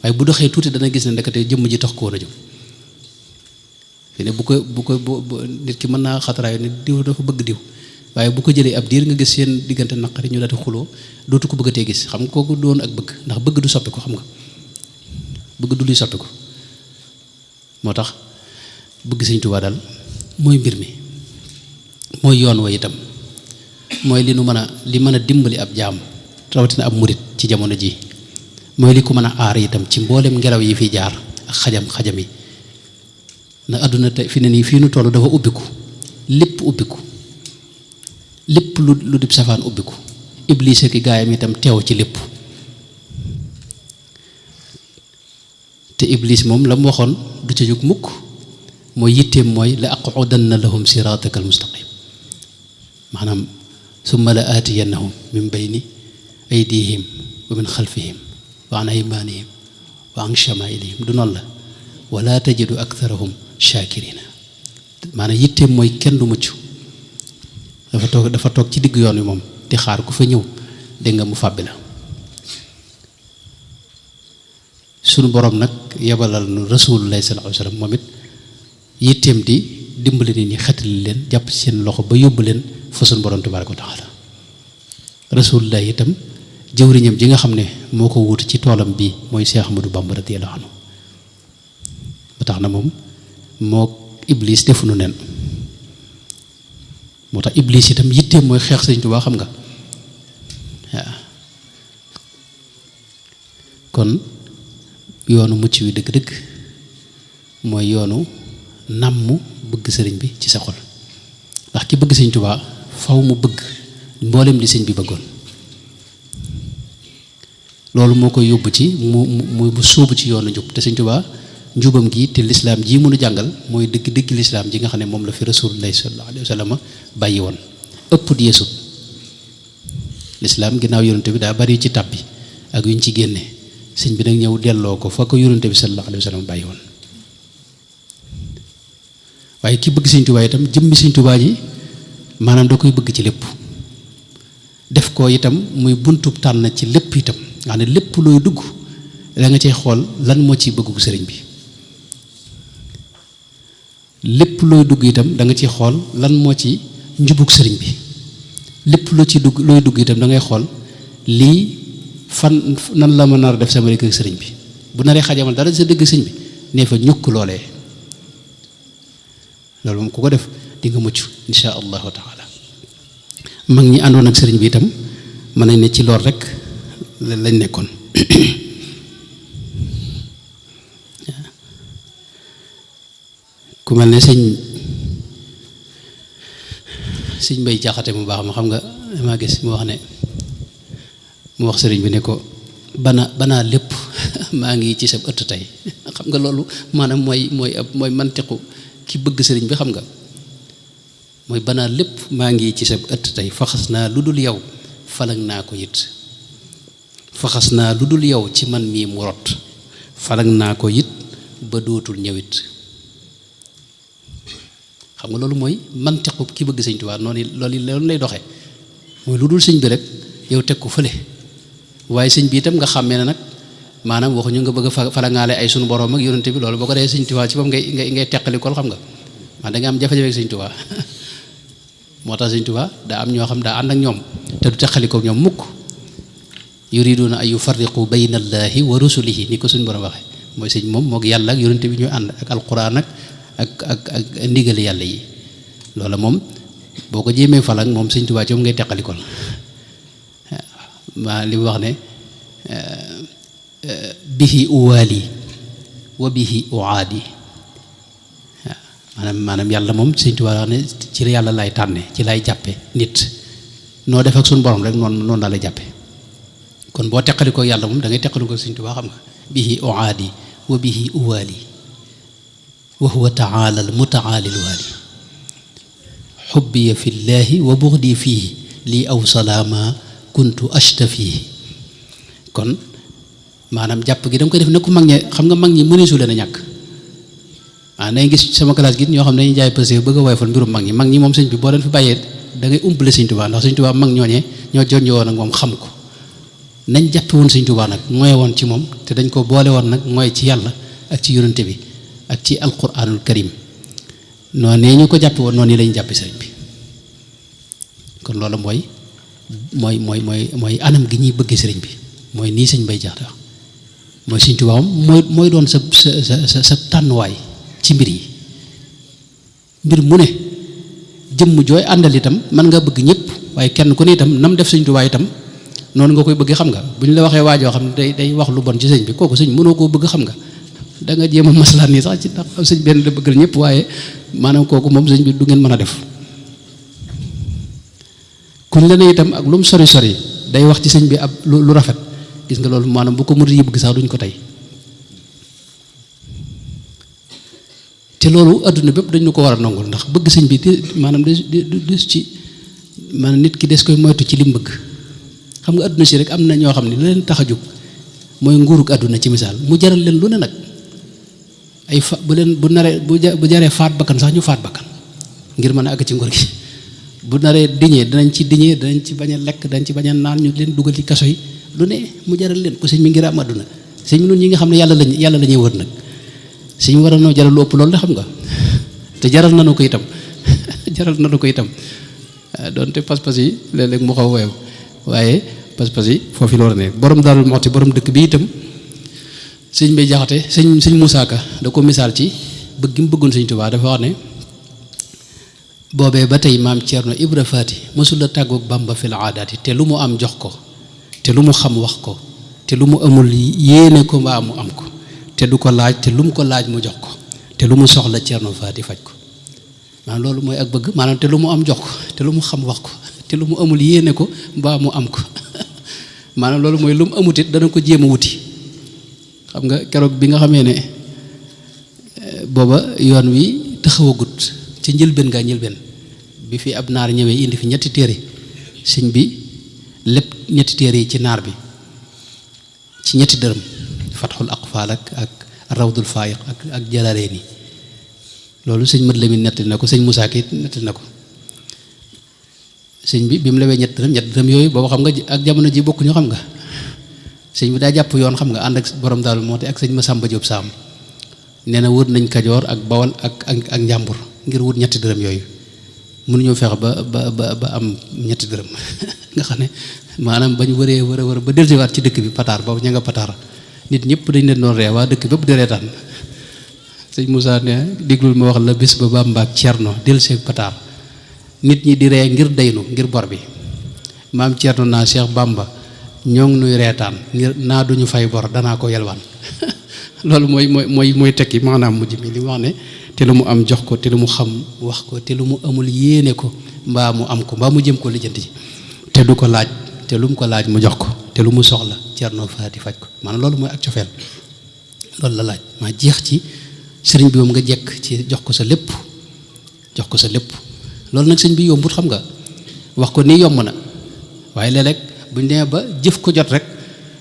waaye bu doxee tuuti dana gis ne ndekete jëmm ji tax ko war a jóg fi ne bu ko nit ki mën naa xataraayu ne diw dafa bëgg diw waaye bu ko jëlee ab diir nga gis seen diggante naqari ñu daal di xuloo dootu ko bëggatee gis xam nga kooku doon ak bëgg ndax bëgg du soppi ko xam nga bëgg du luy soppi ko moo tax bëgg Sëñ Tuubaa daal mooy mbir mi mooy yoon wa itam mooy li mën a dimbali ab jaam rawatina ab murit ci jamono ji mooy li ko mën a aar itam ci mboolem ngelaw yi fi jaar ak xajam yi na àdduna te fi ne nii fii nu toll dafa ubbiku lépp ubbiku lépp lu dib safaan ubbiku Iblis ak gaayam itam teew ci lépp te Iblis moom la mu waxoon du ca jóg mukk mooy yitteem mooy la aqudanna lahum siraataka almustaqim maanaam summa la aatiyannahum min bayni aydihim wa min xalfihim wa an aymanihim wa an shamailihim du noonu la wala tajidu aktharahum shakirina maanaam yitteem mooy kenn du mucc dafa toog ci digg yoon wi moom di xaar ku fa ñëw dégg nga mu fàbbi la sunu borom nag yebalal nu rasulullah sallallahu alayhi wa sallam moom it yitteem di dimbali nit ñi xetali leen jàpp ci seen loxo ba yóbbu leen fa sunu borom tabaaraka wa taala rasulullah itam jëwriñam ji nga xam ne moo ko wut ci toolam bii mooy Cheikh Ahmadou Bamba radiyallahu anhu ba tax na moom moo Iblis defu nu nen moo tax Iblis itam yitteem mooy xeex Sëñ Tuubaa xam nga waaw kon yoonu mucc wi dëgg-dëgg mooy yoonu nàmm bëgg sëriñ bi ci sa xol ndax ki bëgg Sëñ Tuubaa faw mu bëgg mboolem li sëñ bi bëggoon loolu moo koy yóbbu ci mu sóobu ci yoonu njub te Sëñ Tuubaa njubam gi te lislaam ji mënu jàngal mooy dëgg lislaam ji nga xam ne moom la fi rasulullah sallallahu alayhi wa sallam bàyyi woon ëpp di yeesut lislaam ginnaaw yonente bi daa bari ci tàbbi ak yuñ ci génne sëñ bi nag ñëw delloo ko fa ko yonente bi sallallahu alayhi wa sallam bàyyi woon waaye ki bëgg Sëñ Tuubaa itam jëmmi Sëñ Tuubaa ji maanaam da koy bëgg ci lépp def ko itam muy buntub tànn ci lépp itam nga xam ne lépp looy dugg da nga cay xool lan moo ci bëggu sëriñ bi lépp looy dugg itam da nga ci xool lan moo ci njubug sëriñ bi lépp looy dugg itam da ngay xool lii fan nan la ma nar a def sama digg ak sëriñ bi bu naree xajamal dara sa dëgg sëriñ bi nee fa ñukk loolee loolu moom ku ko def di nga mucc insha allahu taala mag ñi àndoon ak sëriñ bi itam mën nañ ne ci lool rek lañ nekkoon ku mel ne sëñ Mbay Jaxate mu baax ma xam nga maa gis mu wax sëriñ bi ne ko banaa lépp maa ngi ci sa ëtt tey xam nga loolu maanaam mooy mantiqu ki bëgg sëriñ bi xam nga mooy banaa lépp maa ngi ci sa ëtt tey faxas naa lu dul yow falang naa ko it faxas naa lu dul yow ci man mii mu rot falang naa ko it ba dootul ñëwit xam nga loolu mooy mantiqu ki bëgg sëñ Tuubaa loolu lay doxee mooy lu dul sëñ bi rek yow teg ko fële waaye sëñ bi itam nga xàmmee ne nag maanaam waxuñu nga bëgg a falangaale ay sunu borom ak yonente bi loolu boo ko dee sëñ Tuubaa ci moom ngay teqali ko xam nga man da nga am jafe-jafe ak sëñ Tuubaa moo tax sëñ Tuubaa daa am ñoo xam daa ànd ak ñoom te du teqali ko ñoom mukk yuriduna an yufarriqu bayna allahi wa rusulihi ni ko suñ borom waxee mooy sëñ moom moog yàlla ak yonente bi ñooy ànd ak alquran ak ndigal yàlla yi loola moom boo ko jéemee fal ak moom sëñ Tuubaa ci moom ngay teqali ko ma li mu wax ne bihi uwaali wa bihi uaadi maanaam yàlla moom sëñ Tuubaa wax ne ci la yàlla lay tànne ci lay jàppe nit noo def ak suñu borom rek noonu daal lay jàppe kon boo teqali ko yàlla moom da ngay teqali ko sëñ Tuubaa xam nga bihi uaadi wa bihi uwaali wa huwa taala al mutaali al waali xubbiya fi llaahi wa buxdi fiihi lii aw salaama kuntu ashtafihi kon maanaam jàpp gi da nga koy def ne ku mag ñe xam nga mag ñi mëneesu leen a ñàkk day gis sama classe gi ñoo xam ne dañuy jaay pëse bëgg a woyofal mbirum mag ñi moom sëñ bi boo leen fi bàyyee da ngay umpale sëñ Tuubaa ndax sëñ Tuubaa mag ñooñee ñoo jonjoo woon ak moom xam ko nañ jàppe woon sëñ Tuubaa nag mooy woon ci moom te dañ ko boole woon nag mooy ci yàlla ak ci yonente bi ak ci alquranul karim noonu nee ñu ko jàppe woon noonu lañu jàppe sëriñ bi kon loolu mooy anam gi ñuy bëgg sëriñ bi mooy nii sëñ Bay Jaxate mooy sëñ Tuubaa mooy doon sa tànnuwaay ci mbir yi mbir mu ne jëmm jooy àndal itam mën nga bëgg ñëpp waaye kenn ku ne itam nam def sëñ Tuubaa itam noonu nga koy bëgg xam nga bu ñu la waxee waajoo xam ne day wax lu bon ci sëñ bi kooku sëñ mënoo koo bëgg xam nga da nga jéem a maslaat nii sax ci ndax sëñ benn da bëggal ñëpp waaye maanaam kooku moom sëñ bi du ngeen mën a def kuñ la ne itam ak lu mu sori day wax ci sëñ bi ab lu rafet gis nga loolu maanaam bu ko murid yi bëgg sax duñ ko tey te loolu adduna bépp dañu ko war a nangul ndax bëgg sëñ bi maanaam des ci maanaam nit ki des koy moytu ci lim bëgg xam nga adduna si rek am na ñoo xam ne lu leen tax a jóg mooy nguurug adduna ci misaal mu jaral leen lu ne nag ay fa bu jaree faat bakkan sax ñu faat bakkan ngir mën a àgg ci nguur gi bu naree diñee danañ ci bañ a lekk dañ ci bañ a naan ñu leen dugal ci kaso yi lu ne mu jaral leen ko sëñ mi ngir am adduna sëñ mi noonu ñi nga xam ne yàlla la ñuy wër nag sëñ war a noo jaral lu ëpp loolu la xam nga te jaral nanu ko itam doonte pas-pas yi léeg-léeg mu xaw weew waaye pas-pas yi foofu la war a ne borom Daaru Muxti borom dëkk bi itam sëñ Bay Jaxate sëñ Musaa Ka da ko misaal ci bëgg gi mu bëggoon sëñ Tuubaa dafa wax ne boobee ba tey maam Ceerno Ibra Faati mësul a tàggoog Bàmba fil aadaati te lu mu am jox ko te lu mu xam wax ko te lu mu amul yéene ko mbaa mu am ko te du ko laaj te lu mu ko laaj mu jox ko te lu mu soxla Ceerno Faati faj ko maanaam loolu mooy ak bëgg maanaam te lu mu am jox ko te lu mu xam wax ko te lu mu amul yéene ko mbaa mu am ko maanaam loolu mooy lu mu amut it dana ko jéem a wuti xam nga keroog bi nga xamee ne booba yoon wi taxawagut ci njëlbeen bi fi ab naar ñëwee indi fi ñetti téere sëñ bi lépp ñetti téere yi ci naar bi ci ñetti dërëm fatxul aqfaal ak rawdul faayiq ak jalaleeni loolu sëñ Mat Lamin nettali na ko sëñ Musaa Ka nettali na ko sëñ bi mu lewee ñetti dërëm yooyu boobu xam nga ak jamono ji bokkuñu xam nga sëñ bi daa jàpp yoon xam nga ànd ak borom Daaru Muxti ak sëñ Masamba Jóob Saam nee na wër nañ Kajoor ak Bawol ak Njàmbur ngir wut ñetti dërëm yooyu mënuñoo fexe ba am ñetti dërëm nga xam ne maanaam bañ wëree wër ba dellusiwaat ci dëkk bi pataar boobu ña nga pataar nit ñëpp dañ leen doon ree waa dëkk bépp di reetaan sëñ Moussa ne déglul ma wax la bés ba Bàmba ak Cerno delluseeg pataar nit ñi di ree ngir daynu ngir bor bi maam Cerno naa Cheikh Bàmba ñoo ngi nuy reetaan ngir naa duñu fay bor danaa ko yelwaan loolu mooy tekki maanaam mujj mi li mu wax ne te lu mu am jox ko te lu mu xam wax ko te lu mu amul yéene ko mbaa mu am ko mbaa mu jëm ko lijjanti ci te du ko laaj te lu mu ko laaj mu jox ko te lu mu soxla Cerno Faati faj ko maanaam loolu mooy ak cofeel loolu la laaj maa jeex ci sëriñ bi moom nga jekk ci jox ko sa lépp loolu nag sëñ bi yombut xam nga wax ko nii yomb na waaye léeg-léeg bu ñu demee ba jëf ko jot rek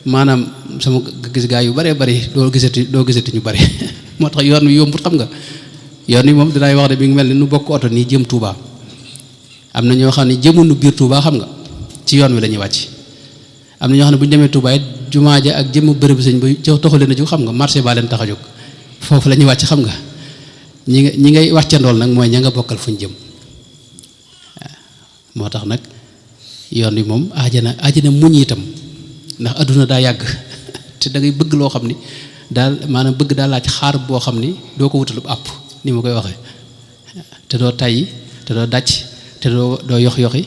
maanaam sama gis gaa yu bare bari doo gisati ñu bari moo tax yoon wi yombut xam nga yoon wi moom dinaay wax de bi ngi mel ni nu bokk oto nii jëm Touba am na ñoo xam ne jëmunu biir Touba xam nga ci yoon wi la ñuy wàcc am na ñoo xam ne bu ñu demee Touba it jumaa ja ak jëmm bërëb sëñ ba jox taxu leen a jóg xam nga marché baa leen tax a jóg foofu la ñuy wàcc xam nga ñi ngay wàccandool nag mooy ña nga bokkal fu ñu jëm moo tax nag yoon wi moom aajana muñ itam ndax adduna daa yàgg te da ngay bëgg loo xam ni daal maanaam bëgg daal laaj xaar boo xam ni doo ko wutalub àpp ni ma koy waxee te doo tayyi te doo dàcc te doo yox-yoxi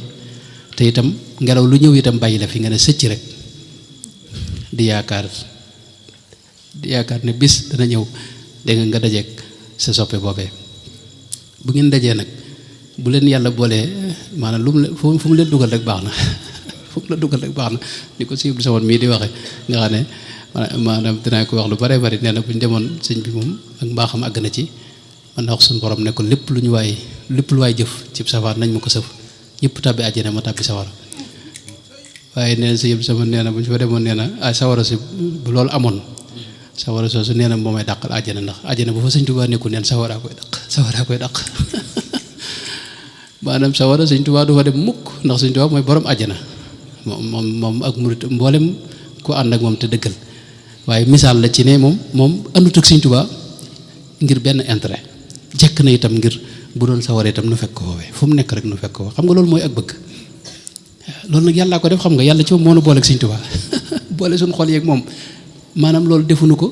te itam ngelaw lu ñëw itam bàyyi la fi nga ne sëcc rek di yaakaar ne bis dana ñëw dégg nga dajeeg sa soppe boobee bu ngeen dajee nag bu leen yàlla boolee maanaam lu mu fu mu leen dugal rek baax na fu mu la dugal rek baax na ni ko sib sawoon mii di waxe nga xam ne maanaam dinaa ko wax lu bare bari nee na bu ñu demoon sëñ bi moom ak mbaaxam àgg na ci man na wax suñu borom ne ko lépp lu waay jëf ci safar nañ ma ko sëf ñëpp tàbbi àjjana ma tàbbi sawara waaye nee na si yëpp sama nee na bu ñu fa demoon nee na sawara si bu loolu amoon sawara soosu nee na moo may dàqal àjjana ndax àjjana bu fa sëñ Tuubaa nekkul neen sawaraa koy dàq maanaam sawara sëñ Tuubaa du fa dem mukk ndax sëñ Tuubaa mooy borom àjjana moom ak murit mboolem ku ànd ak moom te dëggal waaye misaal la ci ne moom àndut ak sëñ Tuubaa ngir benn intérêt jekk na itam ngir bu doon sawaree itam nu fekk ko foofee fu mu nekk rek nu fekk ko xam nga loolu mooy ak bëgg loolu nag yàllaa ko def xam nga yàlla ci moom moo nu booleeg sëñ Tuubaa boole suñu xol yeeg moom maanaam loolu defuñu ko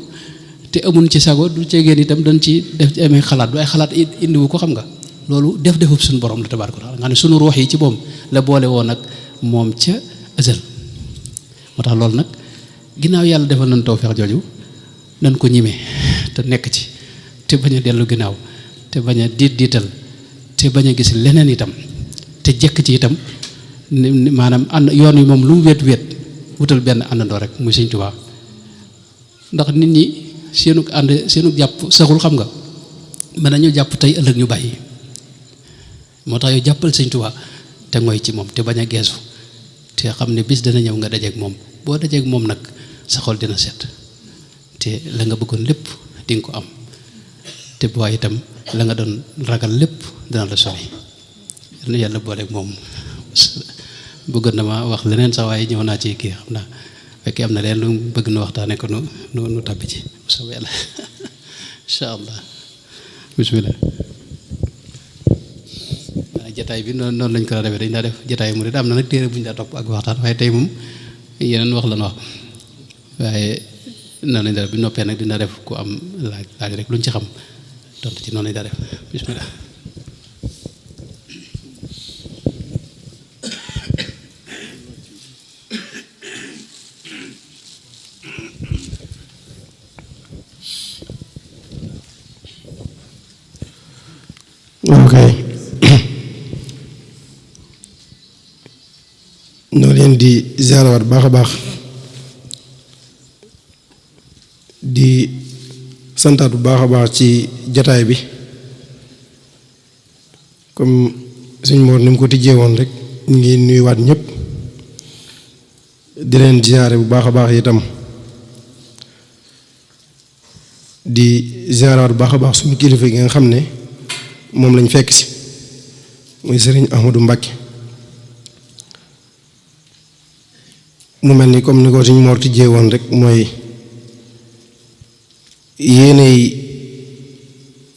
te amuñ ci sago du ceegeen itam dañ ci def ci amee xalaat du ay xalaat indiwu ko xam nga loolu defub suñu borom la tabaaraka taala nga ne suñu ruux yi ci moom la boole woon nag moom ca ësël moo tax loolu nag ginnaaw yàlla defal nañ tawfeex jooju nañ ko ñimee te nekk ci te bañ a dellu ginnaaw te bañ a diital te bañ a gis leneen itam te jekk ci itam maanaam ànd yoon wi moom lu mu wéet wutal benn àndandoo rek muy sëñ Tuubaa ndax nit ñi seenu jàpp saxul xam nga mën nañu jàpp tey ëllëg ñu bàyyi moo tax yow jàppal sëñ Tuubaa te ngoy ci moom te bañ a geesu te xam ne bis dana ñëw nga dajeeg moom boo dajeeg moom nag sa xol dina set te la nga bëggoon lépp di nga ko am te bu waay itam la nga doon ragal lépp dina la sori yàlla booleeg moom bëggoon na ma wax leneen sax waaye ñëw naa ci kii xam naa fekkee am na leen lu bëgg nu waxtaane ko nu tàbbi ci bu soobee yàlla incha allah bismillah jataay bi noonu lañ ko daa defee dañ daa def jataay mu am na nag téere bu ñu daa topp ak waxtaan waaye tey moom yeneen wax lan wax waaye noonu lañ daa def bi noppee nag dina def ku am laaj rek luñ ci xam tontu ci noonu lañ daa def bismillah ok ñoo leen di ziarawaat baax a baax di santaat bu baax a baax ci jataay bi comme suñ Mor ni mu ko tijjee woon rek ñu ngi nuyuwaat ñëpp di leen ziare bu baax a baax itam di ziarawaat bu baax a baax suñu kilifa gi nga xam ne moom lañ fekk si muy sëriñ Ahmadou Mbacké mu mel ni comme ni ko suñ Mor tijjee woon rek mooy yéeney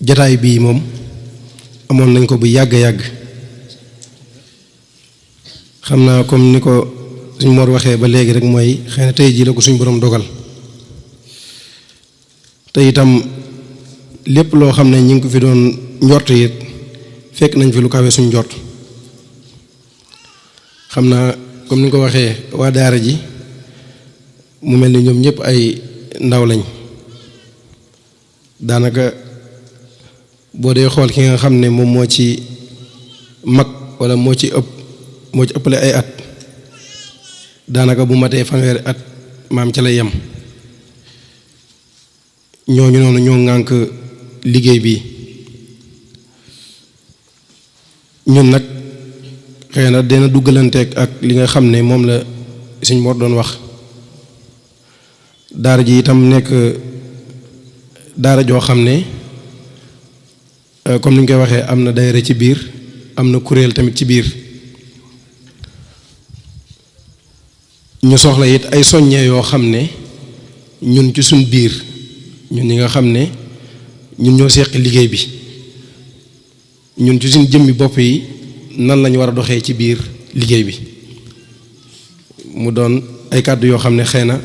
jataay bii moom amoon nañ ko bu yàgg xam naa comme ni ko suñ Mor waxee ba léegi rek mooy xëy na tey jii la ko suñ borom dogal te itam lépp loo xam ne ñu ngi ko fi doon njort it fekk nañ fi lu kawe suñ njort xam naa comme ni nga ko waxee waa daara ji mu mel ni ñoom ñëpp ay ndaw lañ daanaka boo dee xool ki nga xam ne moom moo ci mag walla moo ci ëppale ay at daanaka bu matee fanweeri at maam ca lay yem ñooñu noonu ñoo ŋànk liggéey bi ñun nag xëy na dina duggalanteeg ak li nga xam ne moom la suñ Mor doon wax daara ji itam nekk daara joo xam ne comme ni ñu koy waxee am na daayira ci biir am na kuréel tamit ci biir ñu soxla it ay soññee yoo xam ne ñun ci suñ biir ñun ñi nga xam ne ñun ñoo seq liggéey bi ñun ci suñ jëmmi bopp yi nan lañu war a doxee ci biir liggéey bi mu doon ay kàddu yoo xam ne xëy na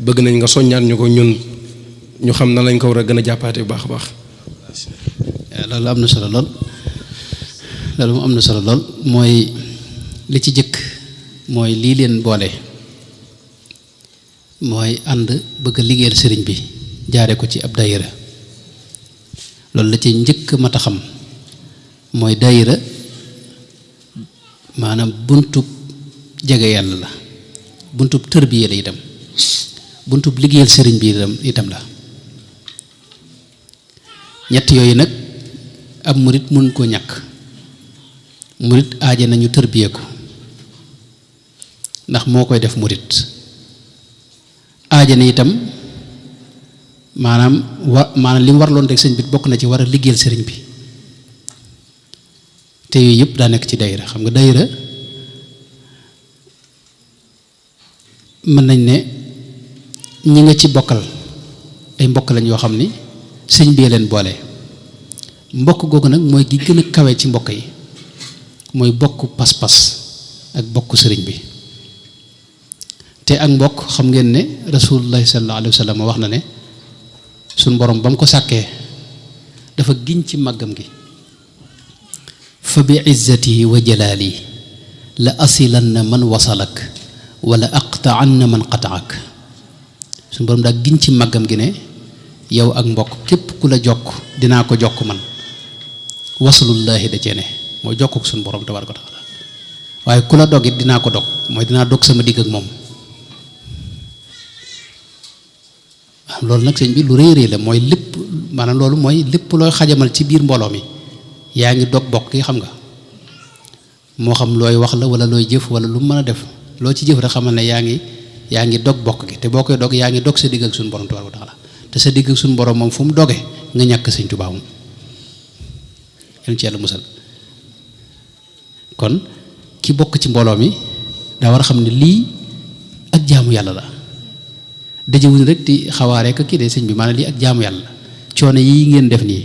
bëgg nañ nga soññaat ñu ko ñun ñu xam nan lañ ko war a gën a jàppaate bu baax a baax. loolu am na solo lool loolu moom am na solo lool mooy li ci jëkk mooy lii leen boole mooy ànd bëgg a liggéeyal sëriñ bi jaare ko ci ab daayira loolu la ci njëkk mat a xam mooy daayira maanaam buntub jege yàlla la buntub tërbiye la itam buntub liggéeyal sëriñ bi itam la ñett yooyu nag ab murit mun koo ñàkk murit aaje nañu tërbiye ko ndax moo koy def murit aaje na itam maanaam li mu warloon teg sëñ bi bokk na ci war a liggéeyal sëriñ bi te yooyu yëpp daa nekk ci daayira xam nga daayira mën nañ ne ñi nga ci bokkal ay mbokk lañ yoo xam ni sëñ bi leen boole mbokk googu nag mooy gi gën a kawe ci mbokk yi mooy bokk pas-pas ak bokk sëriñ bi te ak mbokk xam ngeen ne rasulullahi sallallahu alayhi wa sallam wax na ne suñ borom ba mu ko sàkkee dafa giñ ci màggam gi fa bi izzati wa jalaali la asilanna man wasalak wala aqta'anna man qata'ak suñ borom daa giñ ci màggam gi ne yow ak mbokk képp ku la jokk dinaa ko jokk man waslullahi da cee ne mooy jokkuk suñ borom tabaaraka wa taala waaye ku la dog it dinaa ko dog mooy dinaa dog sama digg ak moom loolu nag sëñ bi lu rëy rëy la mooy lépp maanaam loolu mooy lépp looy xajamal ci biir mbooloo mi yaa ngi dog bokk yi xam nga moo xam looy wax la wala looy jëf wala lu mën a def loo ci jëf rek xamal ne yaa ngi dog bokk gi te boo koy dog yaa ngi dog sa digg ak suñu borom tabaaraka wa taala te sa digg ak suñu borom moom fu mu doge nga ñàkk sëñ Tuubaa moom yéen ci yàlla musal kon ki bokk ci mbooloo mi daa war a xam ne lii ak jaamu yàlla la dajewuñ rek di xawaaree ko kii de sëñ bi maanaam lii ak jaamu yàlla coono yi ngeen def nii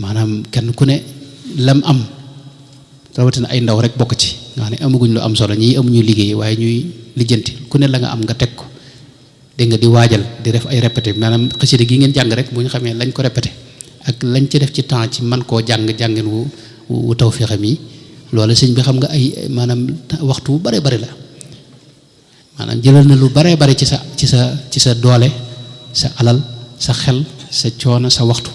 maanaam kenn ku ne lam am rawatina ay ndaw rek bokk ci nga xam ne amaguñ lu am solo ñii amuñu liggéey waaye ñuy lijjanti ku ne la nga am nga teg ko dégg nga di waajal di def ay répété maanaam xasida gi ngeen jàng rek bu ñu xamee lañ ko répété ak lañ ci def ci temps ci man koo jàngin wu taw fi xam yi loolu sëñ bi xam nga ay maanaam waxtu bu bare bare la maanaam jëlal na lu bare bare ci sa doole sa alal sa xel sa coono sa waxtu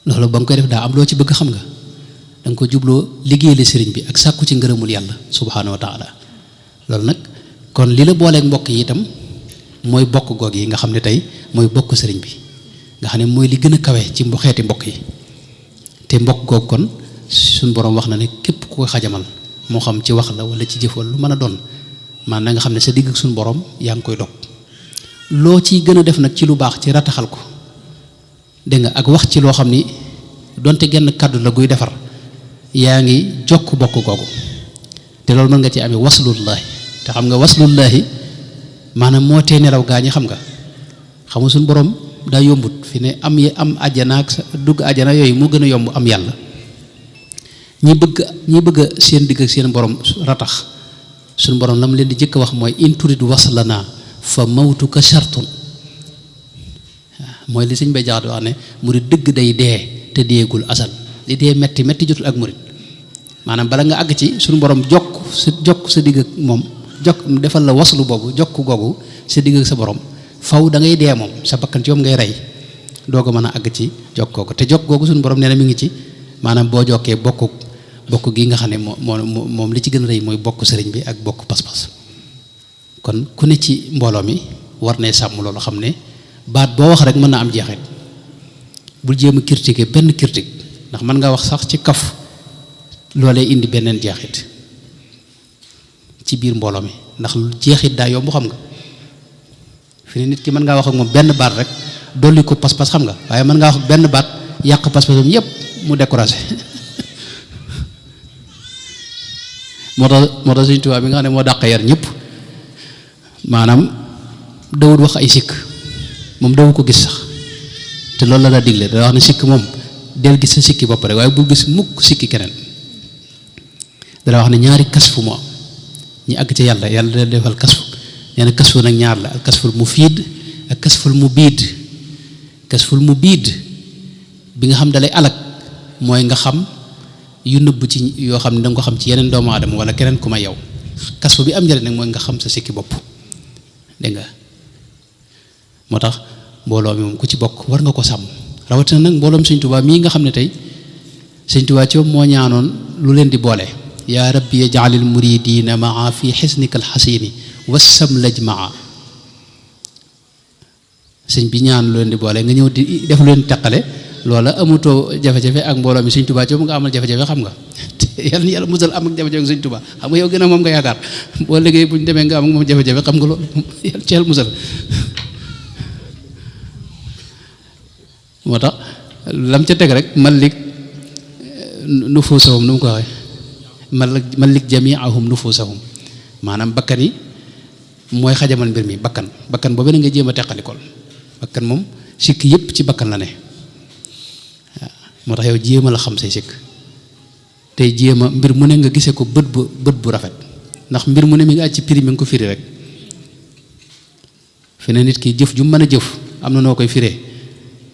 loolu ba nga koy def daa am loo ci bëgg xam nga da nga ko jubloo liggéeyale sëriñ bi ak sàkku ci ngërëmul yàlla subhaanahu wa taala loolu nag kon li la booleeg mbokk yi itam mooy bokk goog yi nga xam ne tey mooy bokk sëriñ bi nga xam ne mooy li gën a kawe ci xeeti mbokk yi te mbokk goog kon suñ borom wax na ne képp ku ko xajamal moo xam ci wax la wala ci jëf wala lu mën a doon maanaam nga xam ne sa digg ak suñu borom yaa ngi koy dog loo ciy gën a def nag ci lu baax ci rataxal ko dégg nga ak wax ci loo xam ni donte genn kàddu la guy defar yaa ngi jokk bokk googu te loolu mën nga ci amee waslullahi te xam nga waslullahi maanaam moo tee nelaw gaa ñi xam nga suñu borom daa yombut fi ne am àjjana ak dugg àjjana yooyu moo gën a yomb am yàlla ñi bëgg seen digg ak seen borom ratax suñu borom la mu leen di jëkk wax mooy in turid waslana fa mawtuka shartun mooy li sëñ bay jaxate wax ne murid dëgg day dee te deegul asal li dee metti jotul ak murid maanaam bala nga àgg ci suñu borom jokk sa digg ak moom defal la waslu boobu jokk googu sa digg ak sa borom faw da ngay dee moom sa bakkan ci yoom ngay rey doog a mën a àgg ci jokk googu te jokk googu suñu borom nee na mi ngi ci maanaam boo jokkee bokk gi nga xam ne moom li ci gën a rëy mooy bokk sëriñ bi ak bokk pas-pas kon ku ne ci mbooloo mi war ne sàmm loolu xam ne baat boo wax rek mën na am jeexit bul jéem a critiquer benn critique ndax mën nga wax sax ci kaf loolee indi beneen jeexit ci biir mbooloo mi ndax jeexit daa yomb xam nga fi ne nit ki mën ngaa wax ak moom benn baat rek dolli ko pas-pas xam nga waaye mën ngaa wax benn baat yàq pas-pasam yépp mu découragé moo tax Sëñ Tuubaa bi nga xam ne moo dàq yar ñëpp maanaam dawul wax ay sikk moom dawu ko gis sax te loolu la daa digle da wax ne sikk moom del gis sa sikki bopp rek waaye bul gis mukk sikki keneen dana wax ne ñaari kasfu moo ñi àgg ca yàlla da defal kasfu nee na kasfu nag ñaar la al kasful mufiid ak kasful mubiid bi nga xam dalay alak mooy nga xam yu nëbb ci yoo xam ne danga ko xam ci yeneen doomu aadama wala keneen ku ma yow kasfu bi am njëriñ nag mooy nga xam sa sikki bopp dégg nga moo tax mbooloo mi moom ku ci bokk war nga ko sàmm rawatina nag mbooloom Sëñ Tuubaa mii nga xam ne tey Sëñ Tuubaa ci moo ñaanoon lu leen di boole yaa rabbi yaj'alil muridina maa fi xisnika alxasini wassamlaj maa sëñ bi ñaan lu leen di boole nga ñëw di def lu leen teqale loola amutoo jafe-jafe ak mbooloo mi Sëñ Tuubaa ci nga amal jafe-jafe xam nga yàlla ni yàlla musal am ak jafe-jafe ak Sëñ Tuubaa xam nga yow gën a moom nga yaakaar boo liggéey bu ñu demee nga am ak moom jafe-jafe xam nga loolu yàlla ci yàlla musal moo tax lam ca teg rek malik nufuusahum nu mu ko waxee malik jamiahum nufuusahum maanaam bakkan yi mooy xajamal mbir mi bakkan boobu na nga jéem a teqalikool bakkan moom sikk yëpp ci bakkan la ne waaw moo tax yow jéem a la xam say sikk tey jéem a mbir mu ne nga gisee ko bët bu rafet ndax mbir mu ne mi ngi aj ci prix mi nga ko firi rek fi ne nit ki jëf ju mën a jëf am na noo koy firee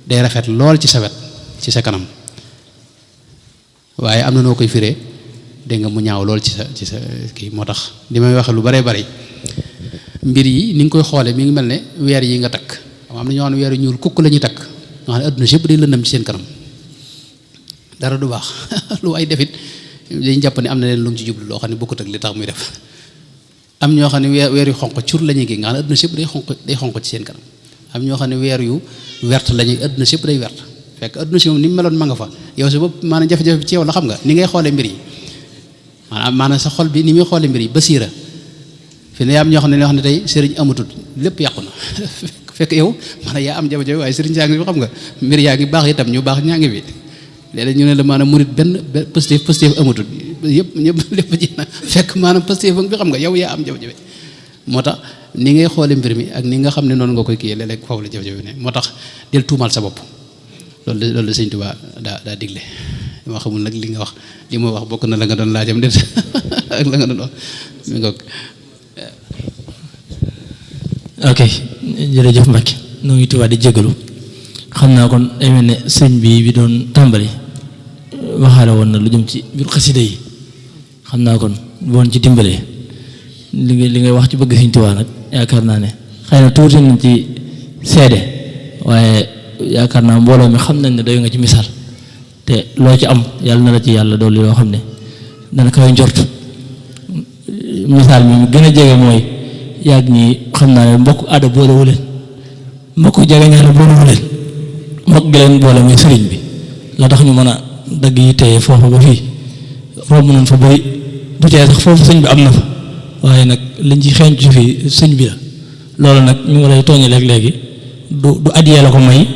day rafet lool ci sa wet ci sa kanam waaye am na noo koy firee dégg nga mu ñaaw lool ci sa kii moo tax li may waxe lu baree bari mbir yi ni nga koy xoolee mi ngi mel ne weer yi nga takk am na ñoo xam ne weer yu ñuul kukk la ñuy takk nga xam ne adduna si yëpp day lëndam ci seen kanam dara du baax lu ay defit dañu jàpp ne am na leen lu mu ci jublu loo xam ne bokkut ak li tax muy def am ñoo xam ne weer yu xonq cur la ñuy gi nga xam ne adduna si yëpp day xonq ci seen kanam am ñoo xam ne weer yu wert lañuy adduna si yëpp day wert fekk adduna si moom ni mu meloon ma nga fa yow si bopp maanaam jafe-jafe bi ci yow la xam nga ni ngay xoolee mbir yi maanaam sa xol bi ni muy xoolee mbir yi basiira fi ne yaa am ñoo xam ne ñoo xam ne tey sëriñ amatul lépp yàqu na fekk yow maanaam yaa am jafe-jafe waaye sëriñ saa ngi fi xam nga mbir yaa ngi baax itam ñu baax ñaa ngi fi léeg-léeg ñu ne la maanaam murit benn positif amatul ñëpp lépp ji na fekk maanaam positif bi xam nga yow yaa am jafe-jafe moo tax ni ngay xoole mbir mi ak ni nga xam ne noonu nga koy kii léeg-léeg foofu la jafe-jafe ne moo tax del tuumal sa bopp loolu la Sëñ Tuubaa daa digle dama xamul nag li nga wax li ma wax bokk na la nga doon laajam déet ak la nga doon wax mi ngoog ok jërëjëf Mbacke noo ngi Tuubaa di jégalu xam naa kon day mel ne sëñ bi doon tàmbali waxaale woon na lu jëm ci biir xasida yi xam naa kon boon ci dimbalee li ngay wax ci bëgg Sëñ Tuubaa nag yaakaar naa ne xëy na tuuti nañ ci seede waaye yaakaar naa mbooloo mi xam nañ ne doy nga ci misaal te loo ci am yàlla na la ci yàlla doolu yoo xam ne dana koy njort misaal mi gën a jege mooy yàgg ñi xam naa ne mbokk aada boolewu leen mbokk jege ñaare boolewu leen mbokk gi leen boole mooy sëriñ bi la tax ñu mën a dagg yi teye foofu ba fii romb nañ fa bëri du tee sax foofu sëñ bi am na fa waaye nag liñ ci xeeñ ci fii sëñ bi la loolu nag ñu ngi lay tooñe léeg-léegi du adiyee la ko may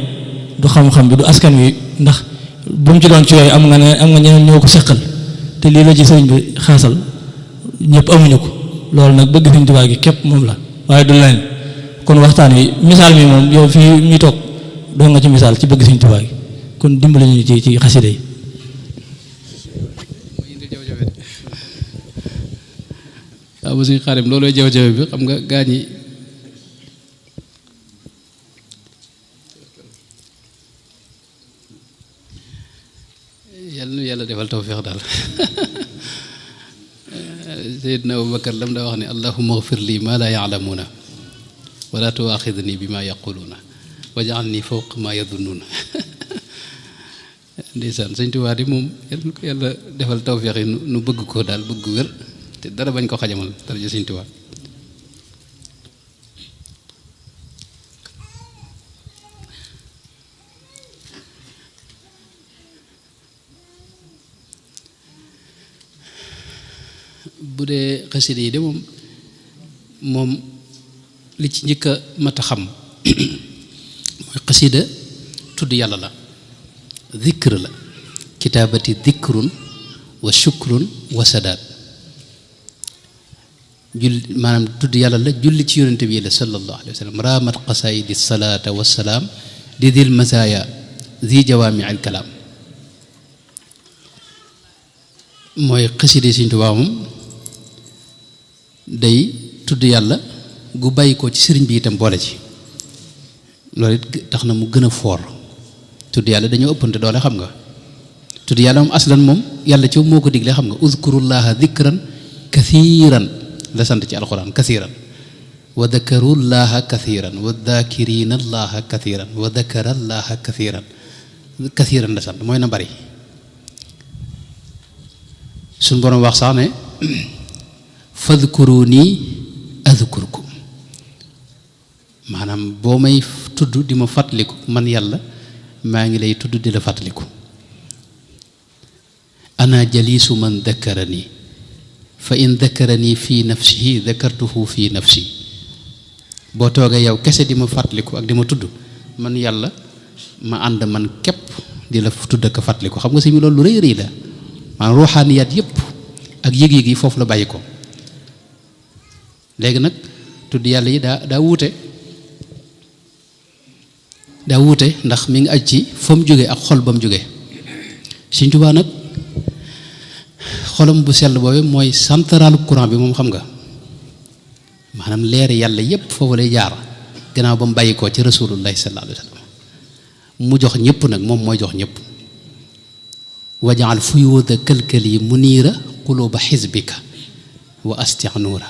du xam-xam bi du askan wi ndax bu mu ci doon ci yooyu am nga ñeneen ñoo ko seqal te lii la ci sëñ bi xaasal ñëpp amuñu ko loolu nag bëgg Sëñ Tuubaa gi képp moom la waaye du leneen kon waxtaan wi misaal mi moom yow fii ñuy toog doon nga ci misaal ci bëgg Sëñ Tuubaa gi kon dimbali ñu ci xasida yi waaw suñu xaarim loolooy jafe-jafe bi xam nga gaañ yi yàlla defal tawfiix daal Seydina Abubakar lam daa wax ne allahumma xfir lii maa laa yaalamuuna wala tuwaaxidni bi maa yaquluuna waj'alni fawqa maa yadunnuuna ndeysaan Sëñ Tuubaa di moom yàlla defal tawfiix yi nu bëgg ko daal bëgg wér te dara bañ ko xajamal dara ji Sëñ Tuubaa bu dee xasida yi de moom li ci njëkk a mat a xam mooy xasida tudd yàlla la zikr la kitaabati zikrun wa shukrun wa sadaat maanaam tudd yàlla la julli ci yonente bi la sallallahu alayhi wa sallam raamat qasaidi salaata wassalaam di dil masaaya zi jawaami al kalaam mooy xaside Sëriñ Tuubaa moom day tudd yàlla gu bàyyi ko ci sëriñ bi itam boole ci loolu it tax na mu gën a foor tudd yàlla dañoo ëppante doole xam nga tudd yàlla moom aslan moom yàlla ci moo ko digle xam nga uzkurullaha dhikran kathiran la sant ci alquran kathiran wa dhakarullaha kathiran wa dhakirina allaha kathiran wa dhakarallaha kathiran la sant mooy na bari suñ borom wax sax ne fadhkuruni adhkurkum maanaam boo may tudd di ma fàttaliku man yàlla maa ngi lay tudd di la fàttaliku ana jalisu man dakarani fa in dakarani fi nafsihi dakartuhu fi nafsi boo toogee yow kese di ma fàttaliku ak di ma tudd man yàlla ma ànd man képp di la tudd ak fàttaliku xam nga si mi loolu lu rëy rëy la maanaam ruuxaaniyaat yëpp ak yëg-yëg yi foofu la bàyyi ko léegi nag tudd yàlla yi daa wuute ndax mi ngi aj ci fa mu jóge ak xol ba mu jóge Sëriñ Tuubaa nag xolam bu sell boobu mooy centralu courant bi moom xam nga maanaam leeri yàlla yépp foofu lay jaar gannaaw ba mu bàyyi ko ci rasulullahi sallallahu alayhi wa sallam mu jox ñëpp nag moom mooy jox ñëpp wajaal fuyuuda kalkali muniira quluba xisbika wa astia nuura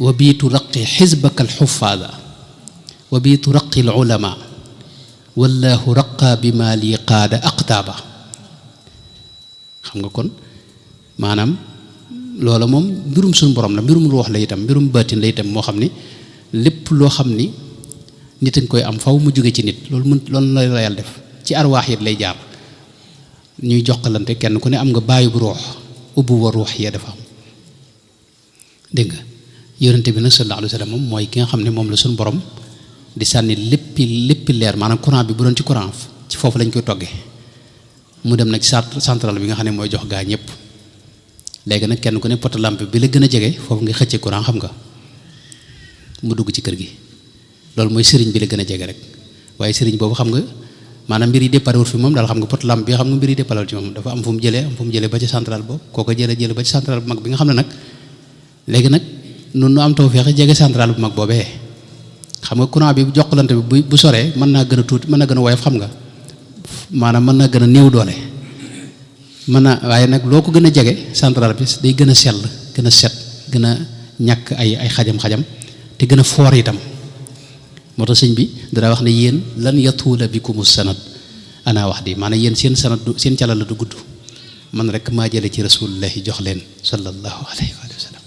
wa bii turaqi xisbaka alxufaada wa bii turaqi alulama wallahu raqa bi ma lii qaada aqtaaba xam nga kon maanaam loola moom mbirum suñu borom la mbirum ruux la itam mbirum baatin la itam moo xam ni lépp loo xam ni nit a ngi koy am faw mu jóge ci nit loolu la yàlla def ci arwaax it lay jaar ñuy jokkalante kenn ku ne am nga bàyyi bu ruux ubbu wa ruux ya dafa am dégg nga yonente bi nag sallallahu alayhi wa sallam moom mooy ki nga xam ne moom la suñu borom di sànni léppi leer maanaam courant bi bu doon ci courant ci foofu lañ koy toggee mu dem nag ci central bi nga xam ne mooy jox gaa ñëpp léegi nag kenn ku ne poto lampe bi la gën a jege foofu nga xëcce courant xam nga mu dugg ci kër gi loolu mooy sëriñ bi la gën a jege rek waaye sëriñ boobu xam nga maanaam mbir yi départ wul fi moom daal xam nga poto lampe bi xam nga mbir yi départ ci moom dafa am fu mu jëlee ba ci central boobu kooko jële ba ci central bu mag bi nga xam ne nag léegi nag nun nu am tawfeex jege central bu mag boobee xam nga courant bi jokkalante bi bu soree mën naa gën a tuuti mën naa gën a woyof xam nga maanaam mën naa gën a néew doole mën naa waaye nag loo ko gën a jege central bi day gën a sell gën a set gën a ñàkk ay xajam-xajam te gën a foor itam moo tax sëñ bi dara wax ne yéen lan yatuula bikumu sanad ana wax di maanaam yéen seen sanad seen calal la du gudd man rek maa jële ci rasulullahi jox leen sallallahu alayhi wa sallam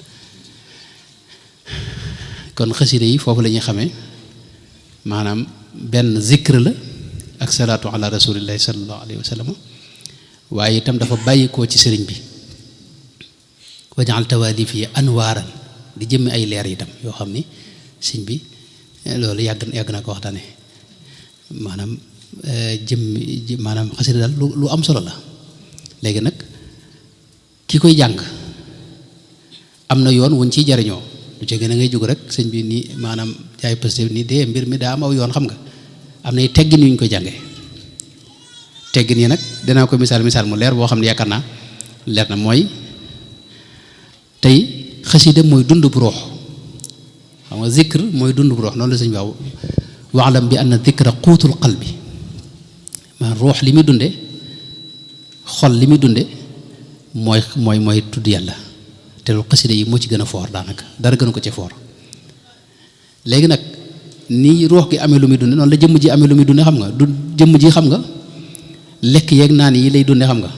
kon xasida yi foofu la ñuy xamee maanaam benn zikr la ak salaatu ala rasulillahi sallallahu alayhi wa sallam waaye itam dafa bàyyi koo ci sëriñ bi wajaal tawaalif yi anwaaran di jëmmi ay leer itam yoo xam ni sëñ bi loolu yàgg naa ko waxtaane maanaam maanaam xasida daal lu am solo la léegi nag ki koy jàng am na yoon wuñ ciy jariñoo lu ci gën a ngay jóg rek sëñ bi nii maanaam jaay pëste nii dee mbir mi daa am aw yoon xam nga am nay teggin yu ñu koy jànge teggin yi nag danaa ko misaal mu leer boo xam ne yaakaar naa leer na mooy tey xasida mooy dund bu ruux xam nga zikr mooy dund bu ruux noonu la sëñ bi waalam bi anna zikra quutul qalbi maanaam ruux li muy dunde xol li muy dunde mooy tudd yàlla te loolu xasida yi moo ci gën a foor daanaka dara gënu ko ci foor léegi nag nii ruux gi amee lu muy dunde noonu la jëmm ji amee lu muy dunde xam nga du jëmm ji xam nga lekk yeeg naan yi lay dunde xam nga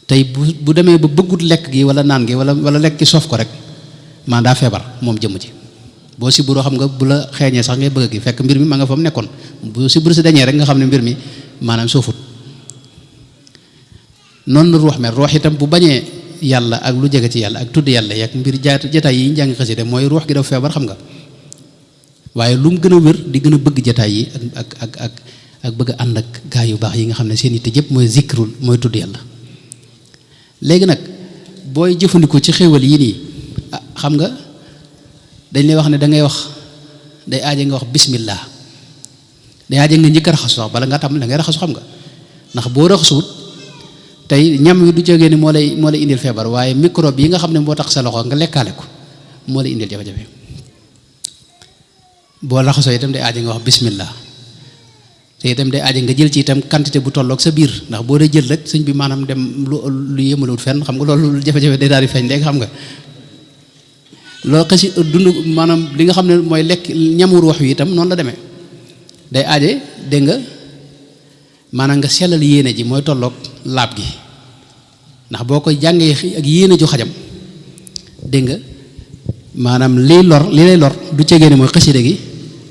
tey bu demee ba bëggut lekk gi wala naan gi wala lekk gi soof ko rek maa daa feebar moom jëmm ji boo si buroo xam nga bu la xeeñee sax ngay bëgg gi fekk mbir mi ma nga fa mu nekkoon bu si bur si dañee rek nga xam ne mbir mi maanaam soofut noonu la ruux mel ruux itam bu bañee yàlla ak lu jege ci yàlla ak tudd yàlla yak mbir jataay yi ñu jàng xasida mooy ruux gi dafa feebar xam nga waaye lu mu gën a wér di gën a bëgg jataay yi ak bëgg a ànd ak gaa yu baax yi nga xam ne seen yitte yëpp mooy zikrul mooy tudd yàlla. léegi nag booy jëfandikoo ci xéewal yi nii xam nga dañ lay wax ne da ngay wax day aaje nga wax bismillah day aaje nga njëkk a raxasu sax bala nga tàmbali da ngay raxasu xam nga ndax boo raxasuwut tey ñam wi du jógee ni moo lay indil feebar waaye microbe yi nga xam ne moo tax sa loxo nga lekkaale ko moo lay indil jafe-jafe. boo raxasoo itam day aaje nga wax bismillah te itam day aaje nga jël ci itam quantité bu tolloog sa biir ndax boo dee jël rek sëñ bi maanaam dem lu yëmalewut fenn xam nga loolu jafe-jafe day daal di feeñ léegi xam nga loolu xasi dund maanaam li nga xam ne mooy lekk ñamur wax wi itam noonu la demee day aaje dégg nga maanaam nga sellal yéene ji mooy tolloog laab gi ndax boo koy jàngee ak yéene ju xajam dégg nga maanaam li lay lor du cegee ni mooy xasida gi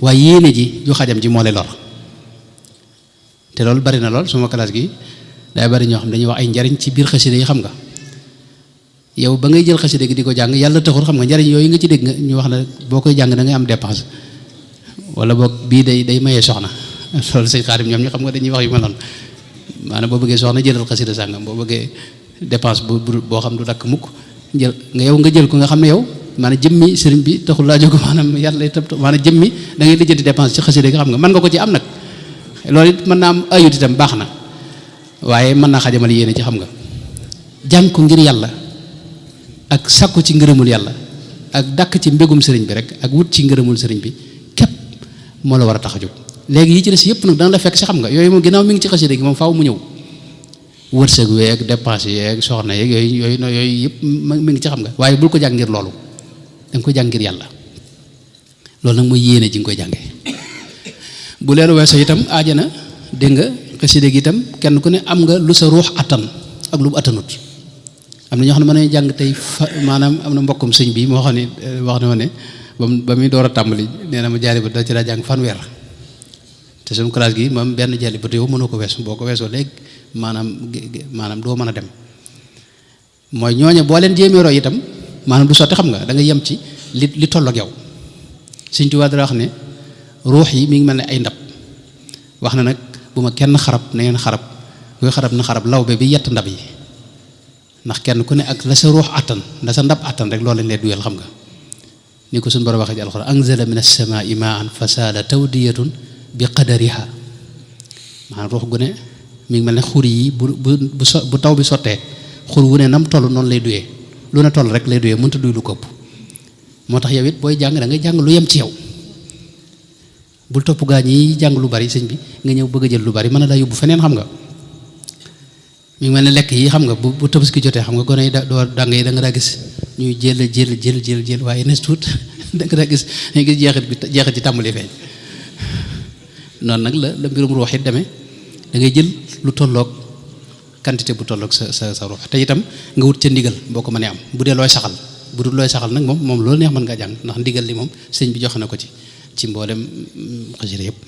waaye yéene ji ju xajam ji moo lay lor te loolu bari na lool suma classe gi day bari ñoo xam dañuy wax ay njariñ ci biir xasida yi xam nga yow ba ngay jël xasida gi di ko jàng yàlla taxul xam nga njariñ yooyu nga ci dégg nga ñu wax ne boo koy jàng da ngay am dépense wala boog bii day mayee soxna loolu sëñ Xaadim ñoom ñu xam nga dañuy wax yu mel noonu maanaam boo bëggee soxna jëlal xasida sàngam boo bëggee dépense boo xam du dakk mukk nga jël ko nga xam ne yow maanaam jëmmi sëriñ bi taxul laa jóg maanaam yàlla itam maanaam jëmmi da ngay lijjanti dépense ci xasida gi xam nga mën nga ko ci am nag loolu it mën naa am ayut itam baax na waaye mën naa xajamal yéene ci xam nga jàng ko ngir yàlla ak sakku ci ngërëmul yàlla ak dàkk ci mbégum sëriñ bi rek ak wut ci ngërëmul sëriñ bi képp moo la war a tax a jóg léegi yi ci des yëpp nag dana la fekk si xam nga yooyu moom ginnaaw mi ngi ci xasida gi moom faaw mu ñëw wërsëg weeg dépense yeeg soxna yeeg yooyu yëpp mi ngi ci xam nga waaye bul ko jàng ngir loolu da nga koy jàng ngir yàlla loolu nag mooy yéene ji nga koy jàngee bu leelu weesoo itam aajana dégg nga xasida gi itam kenn ku ne am nga lu sa ruux attan ak lu mu attanut am na ñoo xam ne mën nañu jàng tey maanaam am na mbokkum sëñ bi moo xam ne wax na ma ne ba muy door a tàmbali nee na ma jaari ba da ci daa jàng fanweer te suñu classe gi moom benn jali ba yow mënoo ko weesu boo ko weesoo léegi maanaam doo mën a dem mooy ñooñe boo leen jéemee roy itam maanaam du sotti xam nga da nga yem ci li toll ak yow Sëñ Tuubaa dara wax ne ruux yi mi ngi mel ne ay ndab wax na nag bu ma kenn xarab na ngeen xarab kuy xarab na xarab lawbe bi yett ndab yi ndax kenn ku ne ak la sa ruux attan la sa ndab attan rek loolu lañ lay duyal xam nga ni ko suñu borom waxee ci alxuraan anzala min as-samaa'i maa'an fa saala tawdiyatun bi qadariha maanaam ruux gu ne mi ngi mel ne xur yi bu taw bi sottee xur wu ne nam toll noonu lay duyee lu ne toll rek lay duyee mënta duy lu ko ëpp moo tax yow it booy jàng da ngay jàng lu yem ci yow bul topp gaa ñi jàng lu bari sëñ bi nga ñëw bëgg a jël lu bari mën na laa yóbbu feneen xam nga mi ngi mel ne lekk yi xam nga bu tabaski jotee xam nga gone yi doo dàng yi da nga daa gis ñuy jël waaye nes tuut da nga daa gis dañu gis jeexit ci tàmbali feeñ noonu nag la mbirum ruux it demee da ngay jël lu tolloog quantité bu tolloog sa ruux te itam nga wut ca ndigal boo ko mënee am bu dee looy saxal bu dul looy saxal nag moom loolu neex mën ngaa jàng ndax ndigal li moom sëñ bi joxe na ko ci mboolem xasida yëpp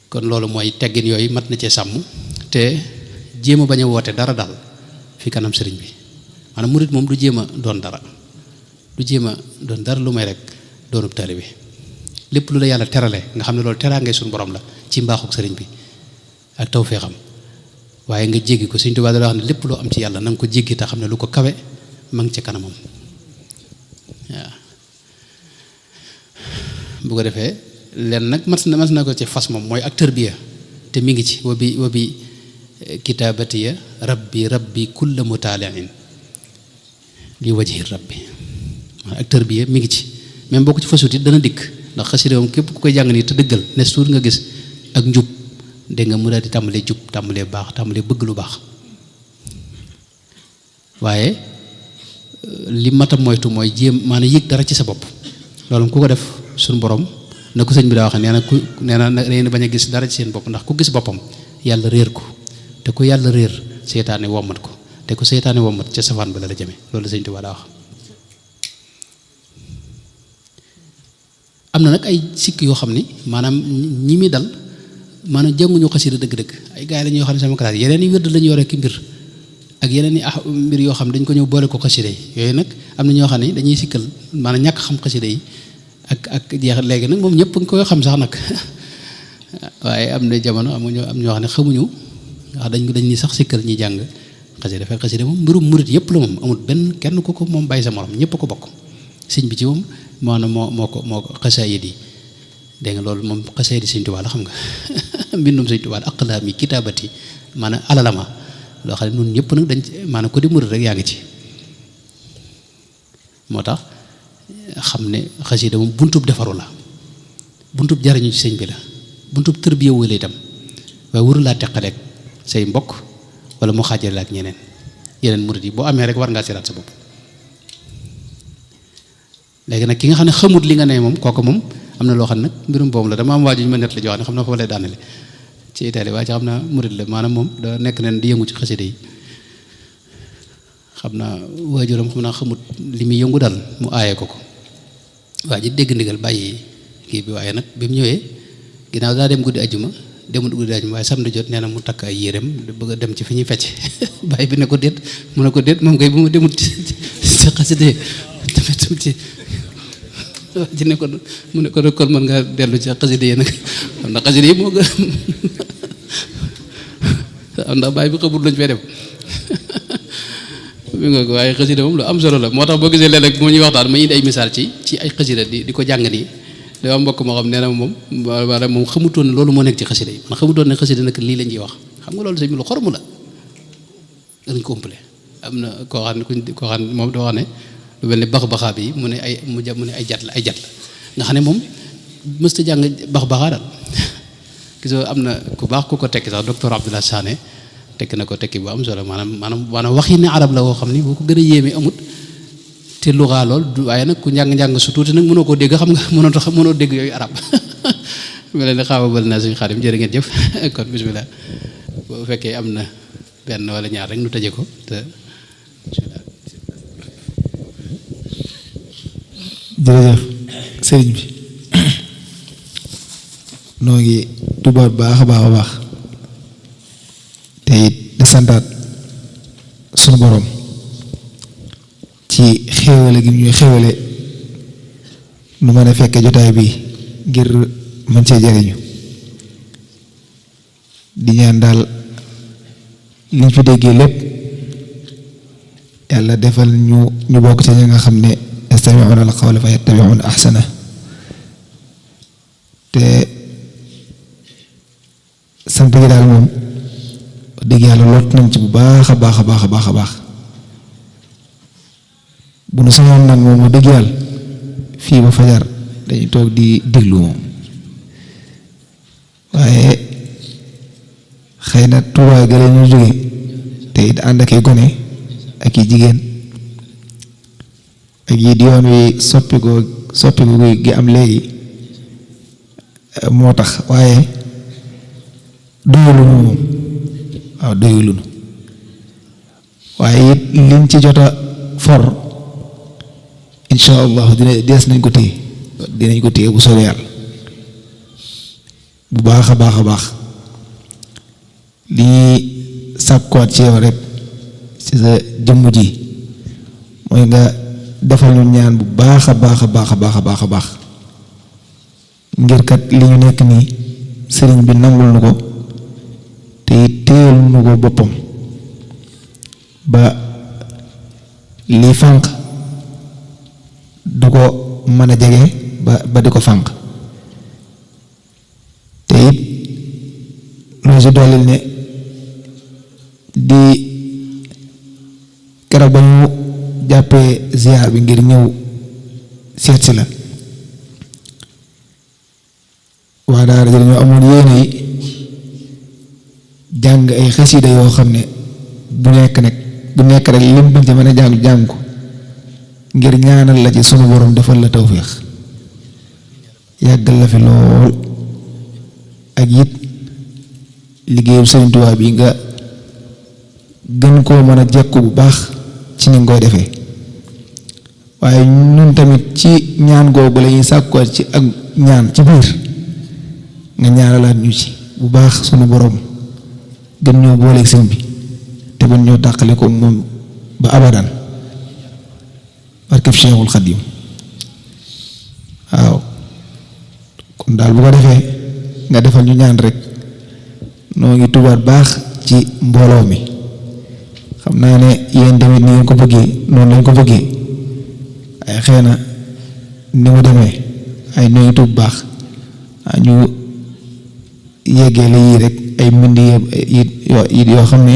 kon loolu mooy teggin yooyu mat na cee sàmm te jéem a bañ a woote dara daal fi kanam sëriñ bi maanaam murit moom du jéem a doon dara lu may rek doonub taalibe bi lépp lu la yàlla terale nga xam ne loolu teraangee suñu borom la ci mbaaxuk sëriñ bi ak tawfeexam waaye nga jéggi ko Sëriñ Tuubaa da wax ne lépp loo am ci yàlla na nga ko jéggi te xam ne lu ko kawe ma ngi ci kanamam waaw bu ko defee leen nag mas na ko ci fas moom mooy ak tërbiya te mi ngi ci wa bi kitaabatiya rabbi kulla mutaaliin li wajhi rabbi ak tërbiya mi ngi ci même boo ko ci fasut it dana dikk ndax xasida moom képp ku koy jàng nii te dëggal ne suur nga gis ak njub dégg nga mu daal di tàmbalee jub tàmbalee baax tàmbalee bëgg lu baax waaye li mata moytu mooy jéem maanaam yëg dara ci sa bopp loolu ku ko def suñu borom na ko sëñ bi daa wax nee na na bañ a gis dara ci seen bopp ndax ku gis boppam yàlla réer ko te ku yàlla réer seytaane wommat ko te ku seytaane wommat ca safaan ba la jëme loolu sëñ Tuubaa daa wax am na nag ay sikk yoo xam ni maanaam ñi mi dal maanaam jànguñu xasida dëgg-dëgg ay gars yi la ñuy xam ne sama classe yeneen yi wërd la ñu yore ki mbir ak yeneen i mbir yoo xam ne dañ ko ñëw boole ko xasida yi yooyu nag am na ñoo xam ne dañuy sikkal maanaam ñàkk xam xasida yi ak jeex léegi nag moom ñëpp nga koy xam sax nag waaye am na jamono am ñoo xam ne xamuñu wax dañ ni sax sikkal ñi jàng xasida fekk xasida moom mbirum murit yëpp la moom amul benn kenn ku ko moom bàyyi sa morom ñëpp ko bokk sëñ bi ci moom maanaam moo ko xasaayid yi dégg nga loolu moom xasaayid yi sëñ Tuubaa la xam nga mbindum sëñ Tuubaa aqlaami kitaabati maanaam alalama loo xam ne ñun ñëpp nag dañ maanaam ko di murit rek yaa ngi ci moo tax xam ne xasida moom buntub defaru la buntub jariñu ci sëñ bi la buntub tërbiya wu la itam waaye wuru laa teqaleeg say mbokk wala mu xaajale ak ñeneen yeneen murit yi boo amee rek war ngaa seetaat sa bopp léegi nag ki nga xam ne xamut li nga ne moom kooku moom am na loo xam ne nag mbirum boobu la dama am waaju ñu ma net la joo xam ne xam na foofu lay daanale ci Italie waaye ci xam naa murit la maanaam moom da nekk neen di yëngu ci xasida yi xam naa waajuram xam naa xamut li muy yëngu dal mu aaye ko waa ji dégg ndigal bàyyi kii bi waaye nag bi mu ñëwee ginnaaw daa dem guddi ajjuma demut guddi ajjuma waaye samedi jot nee na mu takk ay yéreem bëgg a dem ci fi ñuy fecc bàyyi bi ne ko déet mu ne ko déet moom kay bu ma demut ci xasida ci waa ji ne ko mu ne ko rek kon mën nga dellu ci xasida yi nag xam na xasida yi moo gën am ndax bàyyi bi xamut lañ fay dem mi nga ko waaye xasida moom lu am solo la moo tax boo gisee léeg-léeg moo ñuy waxtaan ma indi ay misaal ci ay xasida di ko jàng nii dafa mbokk moo xam nee na moom wala moom xamutoon ne loolu moo nekk ci xasida yi man xamutoon ne xasida nag lii lañ ciy wax xam nga loolu sëñ bi lu xormu la dañ ko ëmpale am na koo xam ne moom dafa wax ne lu mel ni bax-baxaa bi mu ne ay jat la nga xam ne moom mësta jàng bax-baxaa daal gisoo am na ku baax ku ko tekki sax docteur Abdoulaye Sané tekki na ko tekki bu am solo maanaam wax yi ne arab la woo xam ni boo ko gën a yéeme amut te luxaa lool waaye nag ku njàng su tuuti nag mënoo koo dégg xam nga mënoo dégg yooyu arab mel ni xaababal naa suñu Xaadim jërë ngeen jëf kon bismillah bu fekkee am na benn wala ñaar rek nu tëje ko te bismillah. jërëjëf sëriñ bi noo ngi tubaab baax a baax te it di santaat sunu borom ci xéewale gi ñuy xéewale nu mën a fekke jotaay bi ngir mën cee jariñu di ñaan daal liñ fi déggee lépp yàlla defal ñu bokk ci ñi nga xam ne yastami'una al-qawla fa yattabi'una ahsana te sant gi daal moom dëgg yàlla lot nañ ci bu baax a baax bu nu sañoon nag moom wax dëgg yàlla fii ba fajar dañuy toog di déglu moom waaye xëy na tubaay gële ñu jóge te it ànd ak ay gone ak i jigéen ak yi di yoon wi soppiku gi am léegi moo tax waaye doyulunu moom waaw doyulunu waaye it liñ ci jot a for insha allah dees nañ ko téye dinañ ko téye bu soobee yàlla bu baax a baax li ñuy sàkkuwaat ci yow rek ci sa jëmm ji mooy nga defal ñu ñaan bu baax a baax ngir kat li ñu nekk nii sëriñ bi nangul nu ko te téyel nu ko boppam ba lii fànq du ko mën a jege ba di ko fànq te it loo si dooleel ne di keroog ba ñu jàppee ziar bi ngir ñëw seet si la waa daara ji dañoo amoon yéene yi jàng ay xasida yoo xam ne bu nekk rek lim bañ ca mën a jàng ko ngir ñaanal la ci sunu borom defal la tawféex yàggal la fi lool ak it liggéeyu Sëriñ Tuubaa bi nga gën koo mën a jekku bu baax ci ni nga koy defee waaye ñun tamit ci ñaan googu la ñuy sàkkuwaat ci ak ñaan ci biir nga ñaanalaat ñu ci bu baax sunu borom gën ñoo booleeg sëñ bi te ban ñoo tàqale ko moom ba abadan barkeb Cheikhul Xadim waaw kon daal bu ko defee nga defal ñu ñaan rek noo ngi tubaat baax ci mbooloo mi xam naa ne yéen tamit ni ngeen ko bëggee noonu lañ ko bëggee ay xëy na ni mu demee ay noo ngi tub baax ñu yeggee la yii rek ay mbind yi yoo xam ne